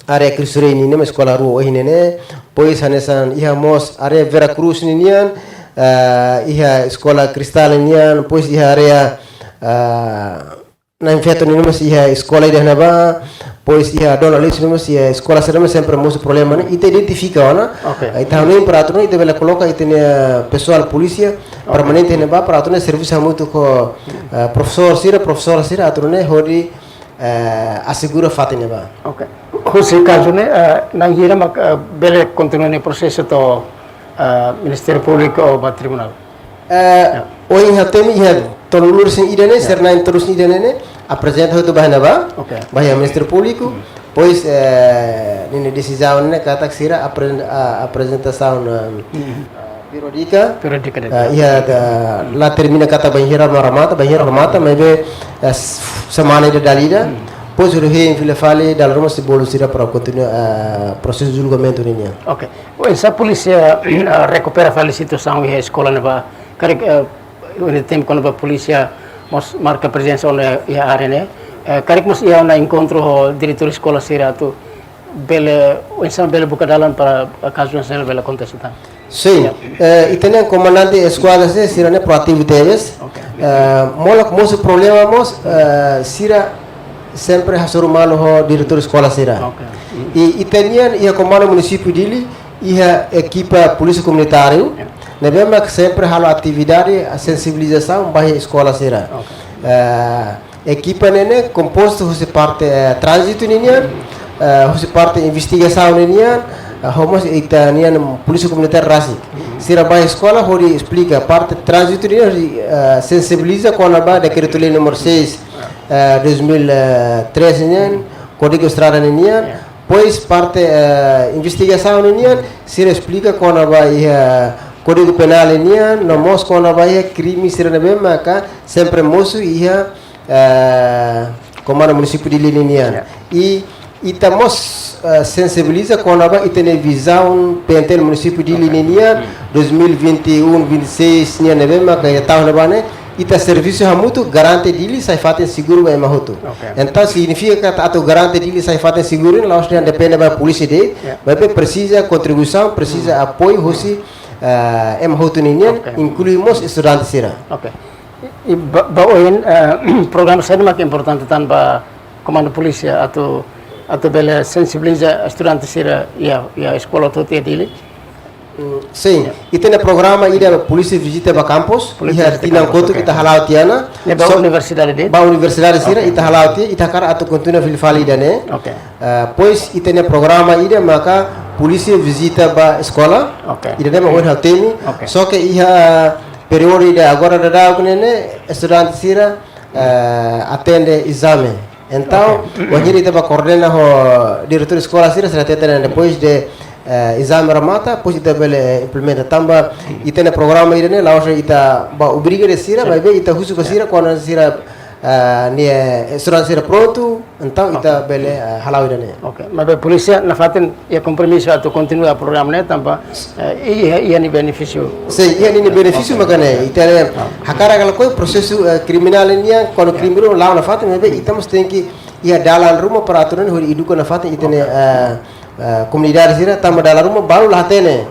área Cristo Rei ninian, eskola rua ohin ne'e ne'e, pois hanesan iha mós área Vera Cruz ninian, eh, iha eskola Cristal ninian, pois iha área, ah, na'in-feto nian mós iha eskola ida ne'ebá, depois iha Dona Alice mós iha eskola sira mós sempre mosu problema ne'e, ita identifika ona. Oke. Ah, ita hanoin para atu nune'e ita bele koloka ita-nia pesoál polísia permanente ne'ebá para atu nune'e servisu hamutuk ho, ah, profesór sira, profesora sira atu nune'e hodi, eh, asegura fatin ne'ebá. Oke. Husi kazu ne'e, eh, na'in hira mak, eh, bele kontinua nia prosesu to'o, eh, Ministériu Públiku ou ba tribunál? Eh, ohin hatene iha tolunulu-resin-ida ne'e, sira na'in-tolunulu-resin-ida ne'e, ne'e aprezenta hotu ba iha ne'ebá, ba iha Ministériu Públiku, depois, eh, ninia desizaun ne'e katak sira apre-, ah, aprezentasaun, eh, períodika. Períodika de'it. Ah, iha, ah, la termina katak bainhira mak remata, bainhira remata, maibé, eh, s-, semana ida dala ida. Depois hodi hein fila fali, dala ruma sei bolu sira para kontinua, ah, prosesu julgamentu ninian. Oke. Oinsá polísia, ah, rekupera fali situasaun iha eskola ne'ebá? Karik, ah, iha tempu kona-ba polísia mós marka prezensa ona iha área ne'e. Eh, karik mós iha ona enkontru ho diretór eskola sira atu bele, oinsá bele buka dalan para, ah, kazu ne'e sei la bele akontese tan. Sin. Ya. Eh, ita-nia komandante eskuadra sira, sira ne'e proativu tebes. Oke. Eh, molok mosu problema mós, eh, sira sempre hasoru malu ho diretór eskola sira. Oke. I ita-nian iha Komandu Munisípiu Dili, iha ekipa polísia komunitáriu, ne'ebé mak sempre halo atividade sensibilizasaun ba iha eskola sira. Oke. Eh, ekipa ne'e ne'e kompostu husi parte, eh, tránzitu ninian, eh, husi parte investigasaun ninian, eh, ho mós ita-nian polísia komunitária rasik. Sira ba eskola hodi esplika parte tránzitu ninian, hodi, eh, sensibiliza kona-ba dekretu-lei númeru seis, eh, dois mil e treze nian, Kódigu Estrada ninian, depois parte, eh, investigasaun ninian, sira esplika kona-ba iha Kódigu Penál ninian, no mós kona-ba iha krime sira ne'ebé maka sempre mosu iha, eh, Komandu Munisípiu Dili ninian. Ya. I ita mós, eh, sensibiliza kona-ba ita-nia vizaun P N T L Munisípiu Dili ninian, dois mil e vinte e um, vinte e seis nian ne'ebé maka iha tahun ne'ebá ne'e, ita servisu hamutuk garante Dili sai fatin seguru ba ema hotu. Oke. Entaun signifika katak atu garante Dili sai fatin seguru ne'e la'ós dehan depende ba polísia de'it, maibé presiza kontribuisaun, presiza apoiu husi, eh, ema hotu ninian, inklui mós estudante sira. Oke. I, i ba, ba oin, eh, programa saida mak importante tan ba komandu polísia atu, atu bele sensibiliza estudante sira iha, iha eskola hotu iha Dili? Mm, sin, ita-nia programa ida polísia vizita ba kampus, iha tinan kotuk ita hala'o tiha ona. Ne'e ba universidade de'it? Ba universidade sira, ita hala'o tiha, ita hakarak atu kontinua fila fali ida-ne'e. Oke. Eh, depois ita-nia programa ida maka polísia vizita ba eskola. Oke. Ida-ne'e mak ohin ha'u temi. Oke. Só ke iha períodu ida agora daudaun ne'e ne'e, estudante sira, eh, atende ezame. Entaun, oke, wainhira ita ba koordena ho diretór eskola sira, sira hateten depois de, eh, ezame remata, depois ita bele implementa. Tanba ita-nia programa ida-ne'e la'ós ita ba obriga de'it sira, maibé ita husu ba sira, kuandu sira, eh, nia, eh, estudante sira prontu, entaun ita bele, eh, hala'o ida-ne'e. Oke, maibé polísia nafatin iha kompromisu atu kontinua programa ne'e tanba, eh, iha, iha nia benefísiu. Sin, iha nia benefísiu maka ne'e. Ita hakarak ka lakohi prosesu, eh, kriminál nian, kuandu kriminál la'o nafatin, maibé ita mós tenke iha dalan ruma para atu nune'e hodi eduka nafatin ita-nia, eh, eh, komunidade sira, tanba dalan ruma balu la hatene.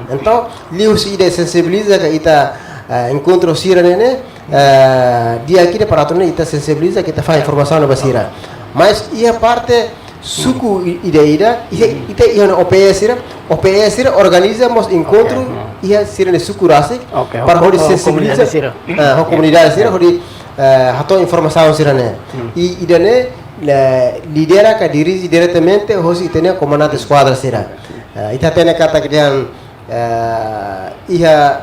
Entaun, liuhusi ida sensibiliza ka ita, eh, enkontru sira ne'e ne'e, eh, di'ak ida para atu nune'e ita sensibiliza ka ita fahe informasaun ba sira. Mas iha parte suku i-, ida-ida, iha, ita iha ona O P S sira, O P S sira organiza mós enkontru iha sira-nia suku rasik, oke, para hodi sensibiliza komunidade sira, eh, ho komunidade sira, hodi, eh, hato'o informasaun sira-ne'e. I ida-ne'e, eh, lidera ka dirije diretamente hosi ita-nia komandante eskuadra sira. Eh, ita hatene katak dehan, eh, iha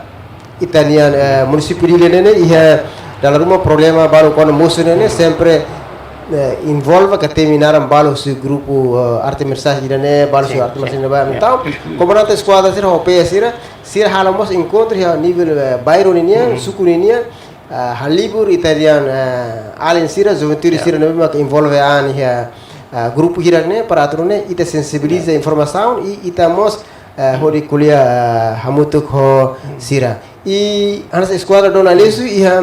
ita-nia, eh, munisípiu Dili ne'e ne'e, iha dalan ruma problema balu kuandu mosu ne'e ne'e, sempre, eh, envolve ka temi naran balu husi grupu, eh, arte marsiais ida-ne'e, balu husi arte marsiais ida-ne'e. Entaun, komandante eskuadra sira, O P S sira, sira halo mós enkontru iha nivel, eh, bairru ninian, suku ninian, eh, halibur ita-nian, eh, alin sira, juventude sira ne'ebé maka envolve an iha, eh, grupu hirak ne'e, para atu nune'e ita sensibiliza informasaun i ita mós, eh, hodi ko'alia, eh, hamutuk ho sira. I hanesan eskuadra Dona Alice iha,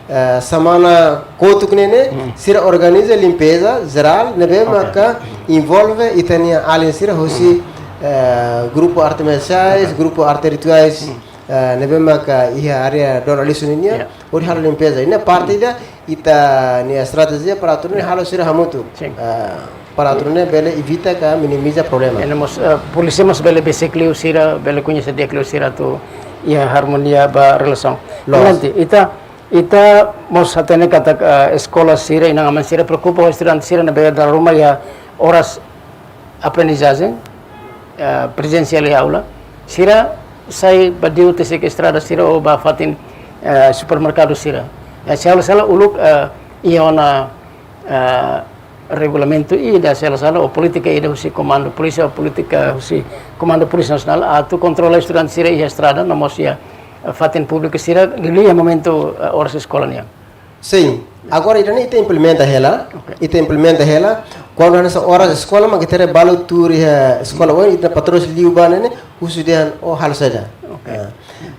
eh, semana kotuk ne'e ne'e, sira organiza limpeza jerál, ne'ebé maka envolve ita-nia alin sira hosi, eh, grupu arte marsiais, grupu arte rituais, eh, ne'ebé maka iha área Dona Alice ninian, hodi halo limpeza. I ne'e parte ida, ita-nia estratéjia para atu nune'e halo sira hamutuk. Sin. Ah, para atu nune'e bele evita ka minimiza problema. Entaun mós, eh, polísia mós bele besik liu sira, bele koñese di'ak liu sira atu iha armonia ba relasaun. Loos. Nanti, ita, ita mós hatene katak, eh, eskola sira, inan-aman sira preokupa ho estudante sira ne'ebé dala ruma iha oras aprendizajen, eh, prezensiál iha aula, sira sai ba diu tesik estrada sira ou ba fatin, eh, supermerkadu sira. Eh, se ha'u la sala uluk, eh, iha ona, eh, regulamentu ida, se ha'u la sala, ou polítika ida husi komandu polísia, ou polítika husi Komandu Polísia Nasionál, atu kontrola estudante sira iha estrada, no mós iha, eh, fatin públiku sira, liuliu iha momentu, eh, oras eskola nian. Sin. Agora, ita-nia ita implementa hela. Ok. Ita implementa hela. Kuandu hanesan oras eskola, mak ita haree balu tuur iha eskola. Ohin ita patrullu liu ba ne'e ne'e, husu dehan, oh, halo saida. Ok. Ah.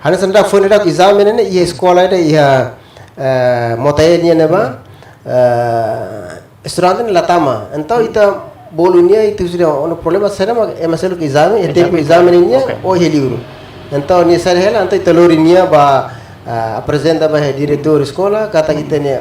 Hanesan ida foin ida ezame ne'e ne'e, iha eskola ida, iha, eh, Motael nian ne'ebá. Eh, estudante ne'e la tama. Entaun ita bolu nia, ita husu dehan, oh, no problema saida mak ema seluk ezame, iha tempu ezame ne'e nian, ok, oh, iha liur. Entaun nia sai hela, entaun ita lori nia ba, ah, aprezenta ba iha diretór eskola, katak ita-nia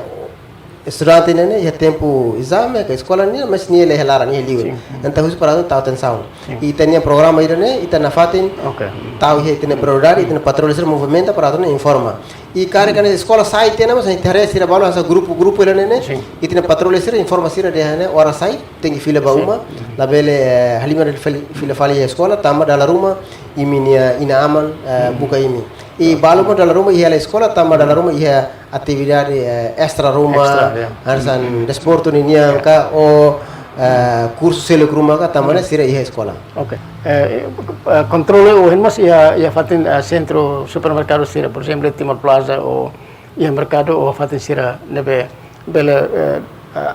estudante ne'e ne'e iha tempu ezame, ka eskola nian, mas nia la iha laran, iha liur. Sin. Entaun husu para atu tau atensaun. Sin. Ita-nia programa ida ne'e, ita nafatin, ok, tau iha ita-nia prioridade, ita-nia patrullu sira movimenta para atu informa. I karik hanesan eskola sai tiha ona, mas ita haree sira balu hanesan grupu, grupu ida ne'e ne'e. Sin. Ita-nia patrullu sira informa sira dehan ne'e oras sai, tenke fila ba uma, labele, eh, halimar fali, fila fali iha eskola, tanba dala ruma imi-nia inan-aman, eh, buka imi. I balu mós dala ruma iha hela eskola, tanba dala ruma iha atividade, eh, estra ruma, estra, ya, hanesan desportu ninian ka, ou, eh, kursu seluk ruma ka, tanba ne'e sira iha eskola. Ok. Eh, eh, kontrolu ohin mós iha, iha fatin, eh, sentru supermerkadu sira, por ezemplu, Timor Plaza ou iha merkadu ou fatin sira ne'ebé bele, eh,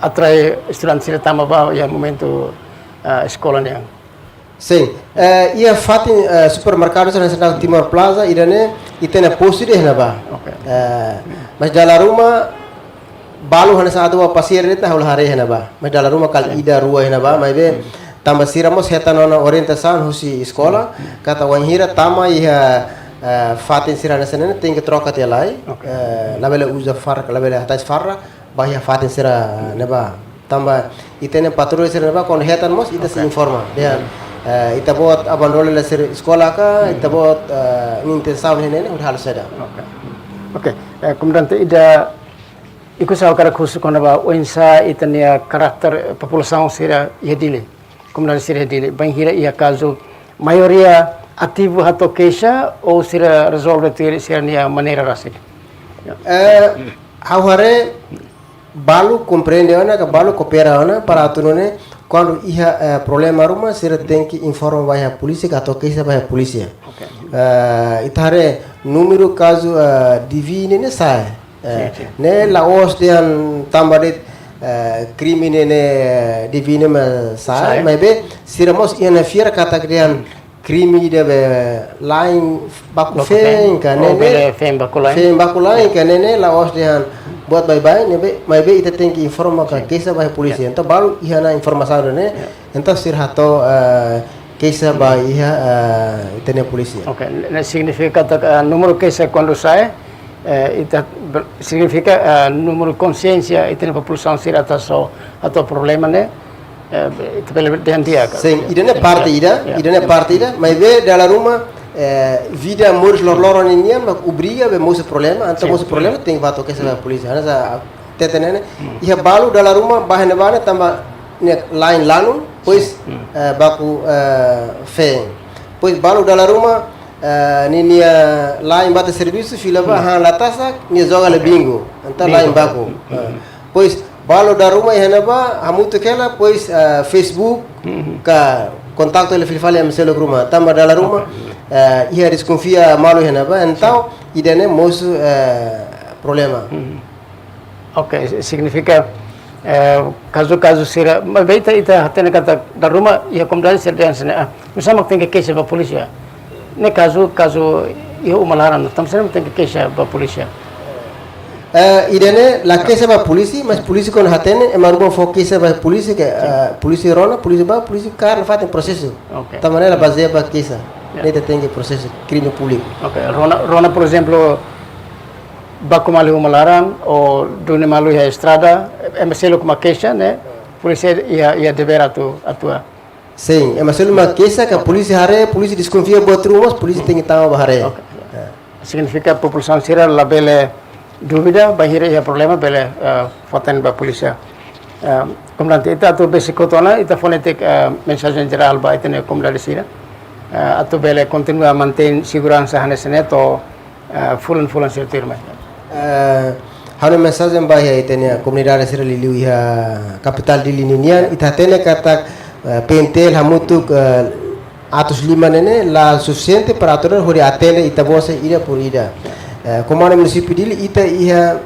atrai estudante sira tama ba iha momentu, eh, eskola nian. Sin. Eh, iha fatin, eh, supermerkadu sira hanesan Timor Plaza ida ne'e, ita-nia postu de'it iha ne'ebá. Ok. Eh, mas dala ruma balu hanesan atu ba pasiar de'it ha'u la haree iha ne'ebá. Mas dala ruma kala ida rua iha ne'ebá, maibé tanba sira mós hetan ona orientasaun husi eskola, katak wainhira tama iha, eh, fatin sira hanesan ne'e tenke troka tiha lai, ok, eh, labele uza farra, labele hatais farra ba iha fatin sira ne'ebá. Tanba ita-nia patrullu sira ne'ebá, kuandu hetan mós, ita sei, ok, informa. Dehan, eh, ita-boot abandona lai sira eskola ka, ita-boot, eh, nia intensaun ne'e ne'e, hodi halo saida. Ok. Ok, eh, komandante, ida, ikus ha'u hakarak husu kona-ba oinsá ita-nia karakter, eh, populasaun sira iha Dili. Komunidade sira iha Dili. Bainhira iha kazu maioria ativu hato'o keixa ou sira rezolve tuir sira-nia maneira rasik. Eh, ha'u haree balu komprende ona, ka balu koopera ona, para atu nune'e, kuandu iha, eh, problema ruma, sira tenke informa ba iha polísia, ka hato'o keixa ba iha polísia. Ok. Eh, ita haree númeru kazu, eh, D V ne'e ne'e sa'e. Eh, sin, sin. Ne'e la'ós dehan tanba de'it, eh, krime ne'e ne'e, eh, D V ne'e mak sa'e, sa'e, maibé sira mós iha ne'e fiar katak dehan krime ida be la'en baku, baku feen, feen ka, oh, ne'e ne'e, bele feen baku la'en. Feen baku la'en, ya, ka, ne'e ne'e la'ós dehan buat baibain, ne'ebé, maibé ita tenke informa ka, sin, keixa ba iha polísia. Ya. Entaun balu iha ona informasaun ne'e, ya, entaun sira hato'o, eh, keixa ba iha, eh, ita-nia polísia. Ok, ne'e signifika katak, eh, númeru keixa kuandu sa'e, eh, ita ber-, signifika, eh, númeru konsiénsia ita-nia populasaun sira atu so, atu problema ne'e, eh, ita bele dehan di'ak ka. Sin, ida-ne'e parte ida, ya, ida-ne'e parte ida, maibé dala ruma, eh, vida moris loroloron ninian mak obriga be mosu problema, entaun, sin, mosu problema tenke ba hato'o keixa ba polísia. Hanesan hatete ne'e ne'e, iha balu dala ruma ba iha ne'ebá ne'e tanba nia la'en lanun, depois, eh, baku, eh, feen. Depois balu dala ruma, eh, ninia la'en ba to'o servisu, fila ba han la tasak, nia joga la bingo. Entaun la'en baku. Eh, depois balu dala ruma iha ne'ebá, hamutuk hela, depois, eh, Facebook, ka kontaktu hela fila fali ami seluk ruma. Tanba dala ruma, eh, iha deskonfia malu iha ne'ebá, entaun ida-ne'e mosu, eh, problema. Ok, signifika, eh, kazu-kazu sira, maibé ita, ita hatene katak dala ruma iha komunidade sira dehan hanesan ne'e, ah, oinsá mak tenke keixa ba polísia. Ne'e kazu, kazu iha uma laran, tanba sá mak tenke keixa ba polísia. Eh, ida-ne'e la keixa ba polísia, mas polísia kuandu hatene, ema ruma fó keixa ba polísia, ke, eh, polísia rona, polísia ba, polísia kaer nafatin prosesu. Ok. Tanba ne'e la bazeia ba keixa. Ya. Ne'e ita tenke prosesu krime públiku. Ok, rona, rona, por ezemplu, baku malu iha uma laran, ou duni malu iha estrada, ema seluk mak keixa, ne'e, polísia iha, iha devér atu atua. Sin, ema seluk mak keixa, ka polísia haree, polísia deskonfia buat ruma, polísia tenke tama ba haree. Oke. Eh. Signifika populasaun sira labele dúvida, bainhira iha problema, bele, eh, fó-hatene ba polísia. Eh, komandante, ita atu besik hotu ona, ita fó netik, eh, mensajen jerál ba ita-nia komunidade sira. Eh, atu bele kontinua mantein seguransa hanesan ne'e to'o, eh, fulan-fulan sira tuirmai. Eh, ha'u-nia mensajen ba iha ita-nia komunidade sira liuliu iha kapitál Dili ninian, ita hatene katak, eh, P N T L hamutuk, eh, atus lima ne'e ne'e la sufisiente para atu hodi atende ita-boot sira ida por ida. Eh, Komandu Munisípiu Dili, ita iha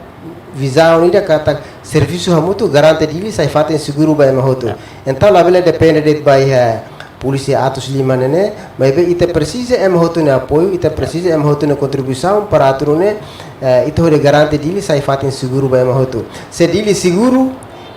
vizaun ida katak servisu hamutuk garante Dili sai fatin seguru ba ema hotu. Ya. Entaun labele depende de'it ba iha polísia atus lima ne'e ne'e, maibé ita presiza ema hotu nia apoiu, ita presiza ema hotu nia kontribuisaun para atu nune'e, eh, ita hodi garante Dili sai fatin seguru ba ema hotu. Se Dili seguru,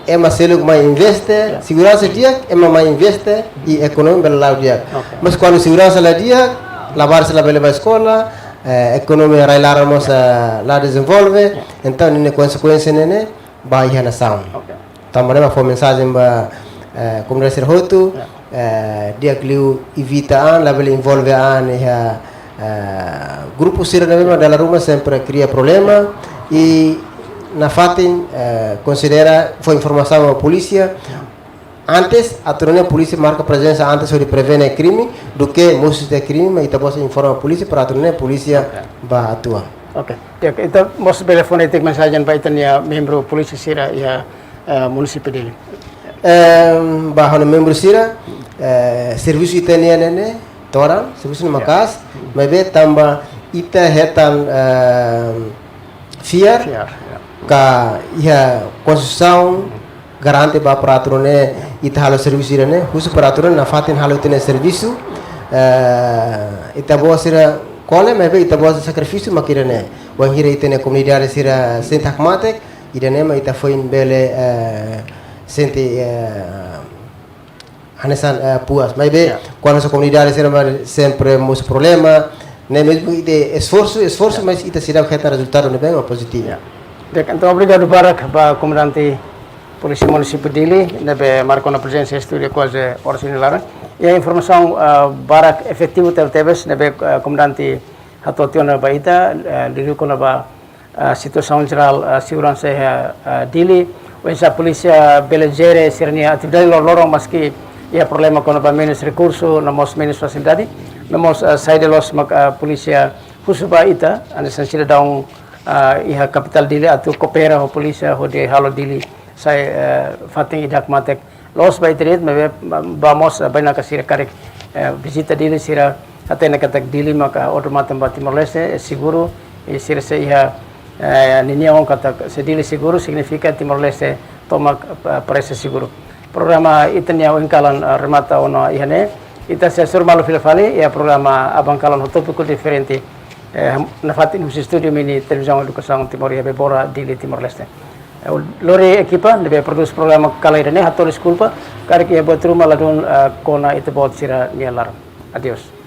ema seluk mai investe, Ya. seguransa di'ak, ema mai investe, i ekonomia bele la'o di'ak. Oke. Mas kuandu seguransa la di'ak, labarik sira labele bá eskola, eh, ekonomia rai-laran mós, eh, la dezenvolve, Ya. entaun ninia konsekuénsia ne'e ne'e ba iha nasaun. Oke. Tanba ne'e mak fó mensajen ba, eh, komunidade sira hotu, Ya. eh, di'ak liu evita an, labele envolve an iha, eh, grupu sira ne'ebé mak dala ruma sempre kria problema, i nafatin, eh, konsidera fó informasaun ba polísia antes, atu nune'e polísia marka prezensa antes hodi prevene krime, duké mosu tiha krime, mak ita-boot sira informa polísia, para atu nune'e polísia Oke. bá atua. Oke. Ya, ita mós bele fó netik mensajen ba ita-nia membru polísia sira iha, eh, Munisípiu Dili. Em, ba ha'u-nia membru sira, eh, servisu ita-nian ne'e ne'e todan, servisu ne'e Ya. maka'as, maibé tanba ita hetan, em, fiar, Fiar, ya. ka iha konstituisaun garante ba para atu nune'e ita halo servisu ida-ne'e, husu para atu nune'e nafatin halo ita-nia servisu, eh, ita-boot sira kole, maibé ita-boot sira sakrifísiu mak ida-ne'e. Wainhira ita-nia komunidade sira sente hakmatek, ida-ne'e mak ita foin bele, eh, sente, eh, hanesan, eh, puas. Maibé, Ya. kuandu hanesan komunidade sira mak sempre mosu problema, ne'e mezmu ita esforsu, esforsu, Ya. mas ita seidauk hetan rezultadu ne'ebé mak pozitivu. Ya. Di'ak, entaun obrigadu barak ba Komandante Polísia Munisípiu Dili, ne'ebé marka ona prezensa iha estúdiu kuaze oras ida-ne'e laran. I informasaun, eh, barak efetivu tebetebes, ne'ebé, eh, Komandante hato'o tiha ona ba ita, eh, liuliu kona-ba ah, situasaun jerál, ah, seguransa iha, ah, Dili. Oinsá polísia bele jere sira-nia atividade loroloron maski iha problema kona-ba menus rekursu, no mós menus fasilidade. No mós, ah, saida loos mak, ah, polísia husu ba ita, hanesan sidadaun, ah, iha kapitál Dili atu koopera ho polísia hodi halo Dili sai, eh, fatin ida hakmatek. Loos ba ita de'it, maibé ba, ba mós, eh, bainaka sira karik, eh, vizita Dili sira hatene katak Dili maka odamatan ba Timor-Leste, eh, seguru, i sira sei iha, eh, ninia oan katak se Dili seguru signifika Timor-Leste tomak, eh, parese seguru. Programa ita-nia ohin kalan, eh, remata ona iha ne'e, ita sei hasoru malu fila fali iha programa aban-kalan ho tópiku diferente, eh, nafatin husi estúdiu mini Televizaun Edukasaun Timor iha Bebora, Dili, Timor-Leste. Eh, lori ekipa ne'ebé prodús programa kala ida-ne'e hato'o deskulpa, karik iha buat ruma ladún, eh, kona ita-boot sira-nia laran. Adeus.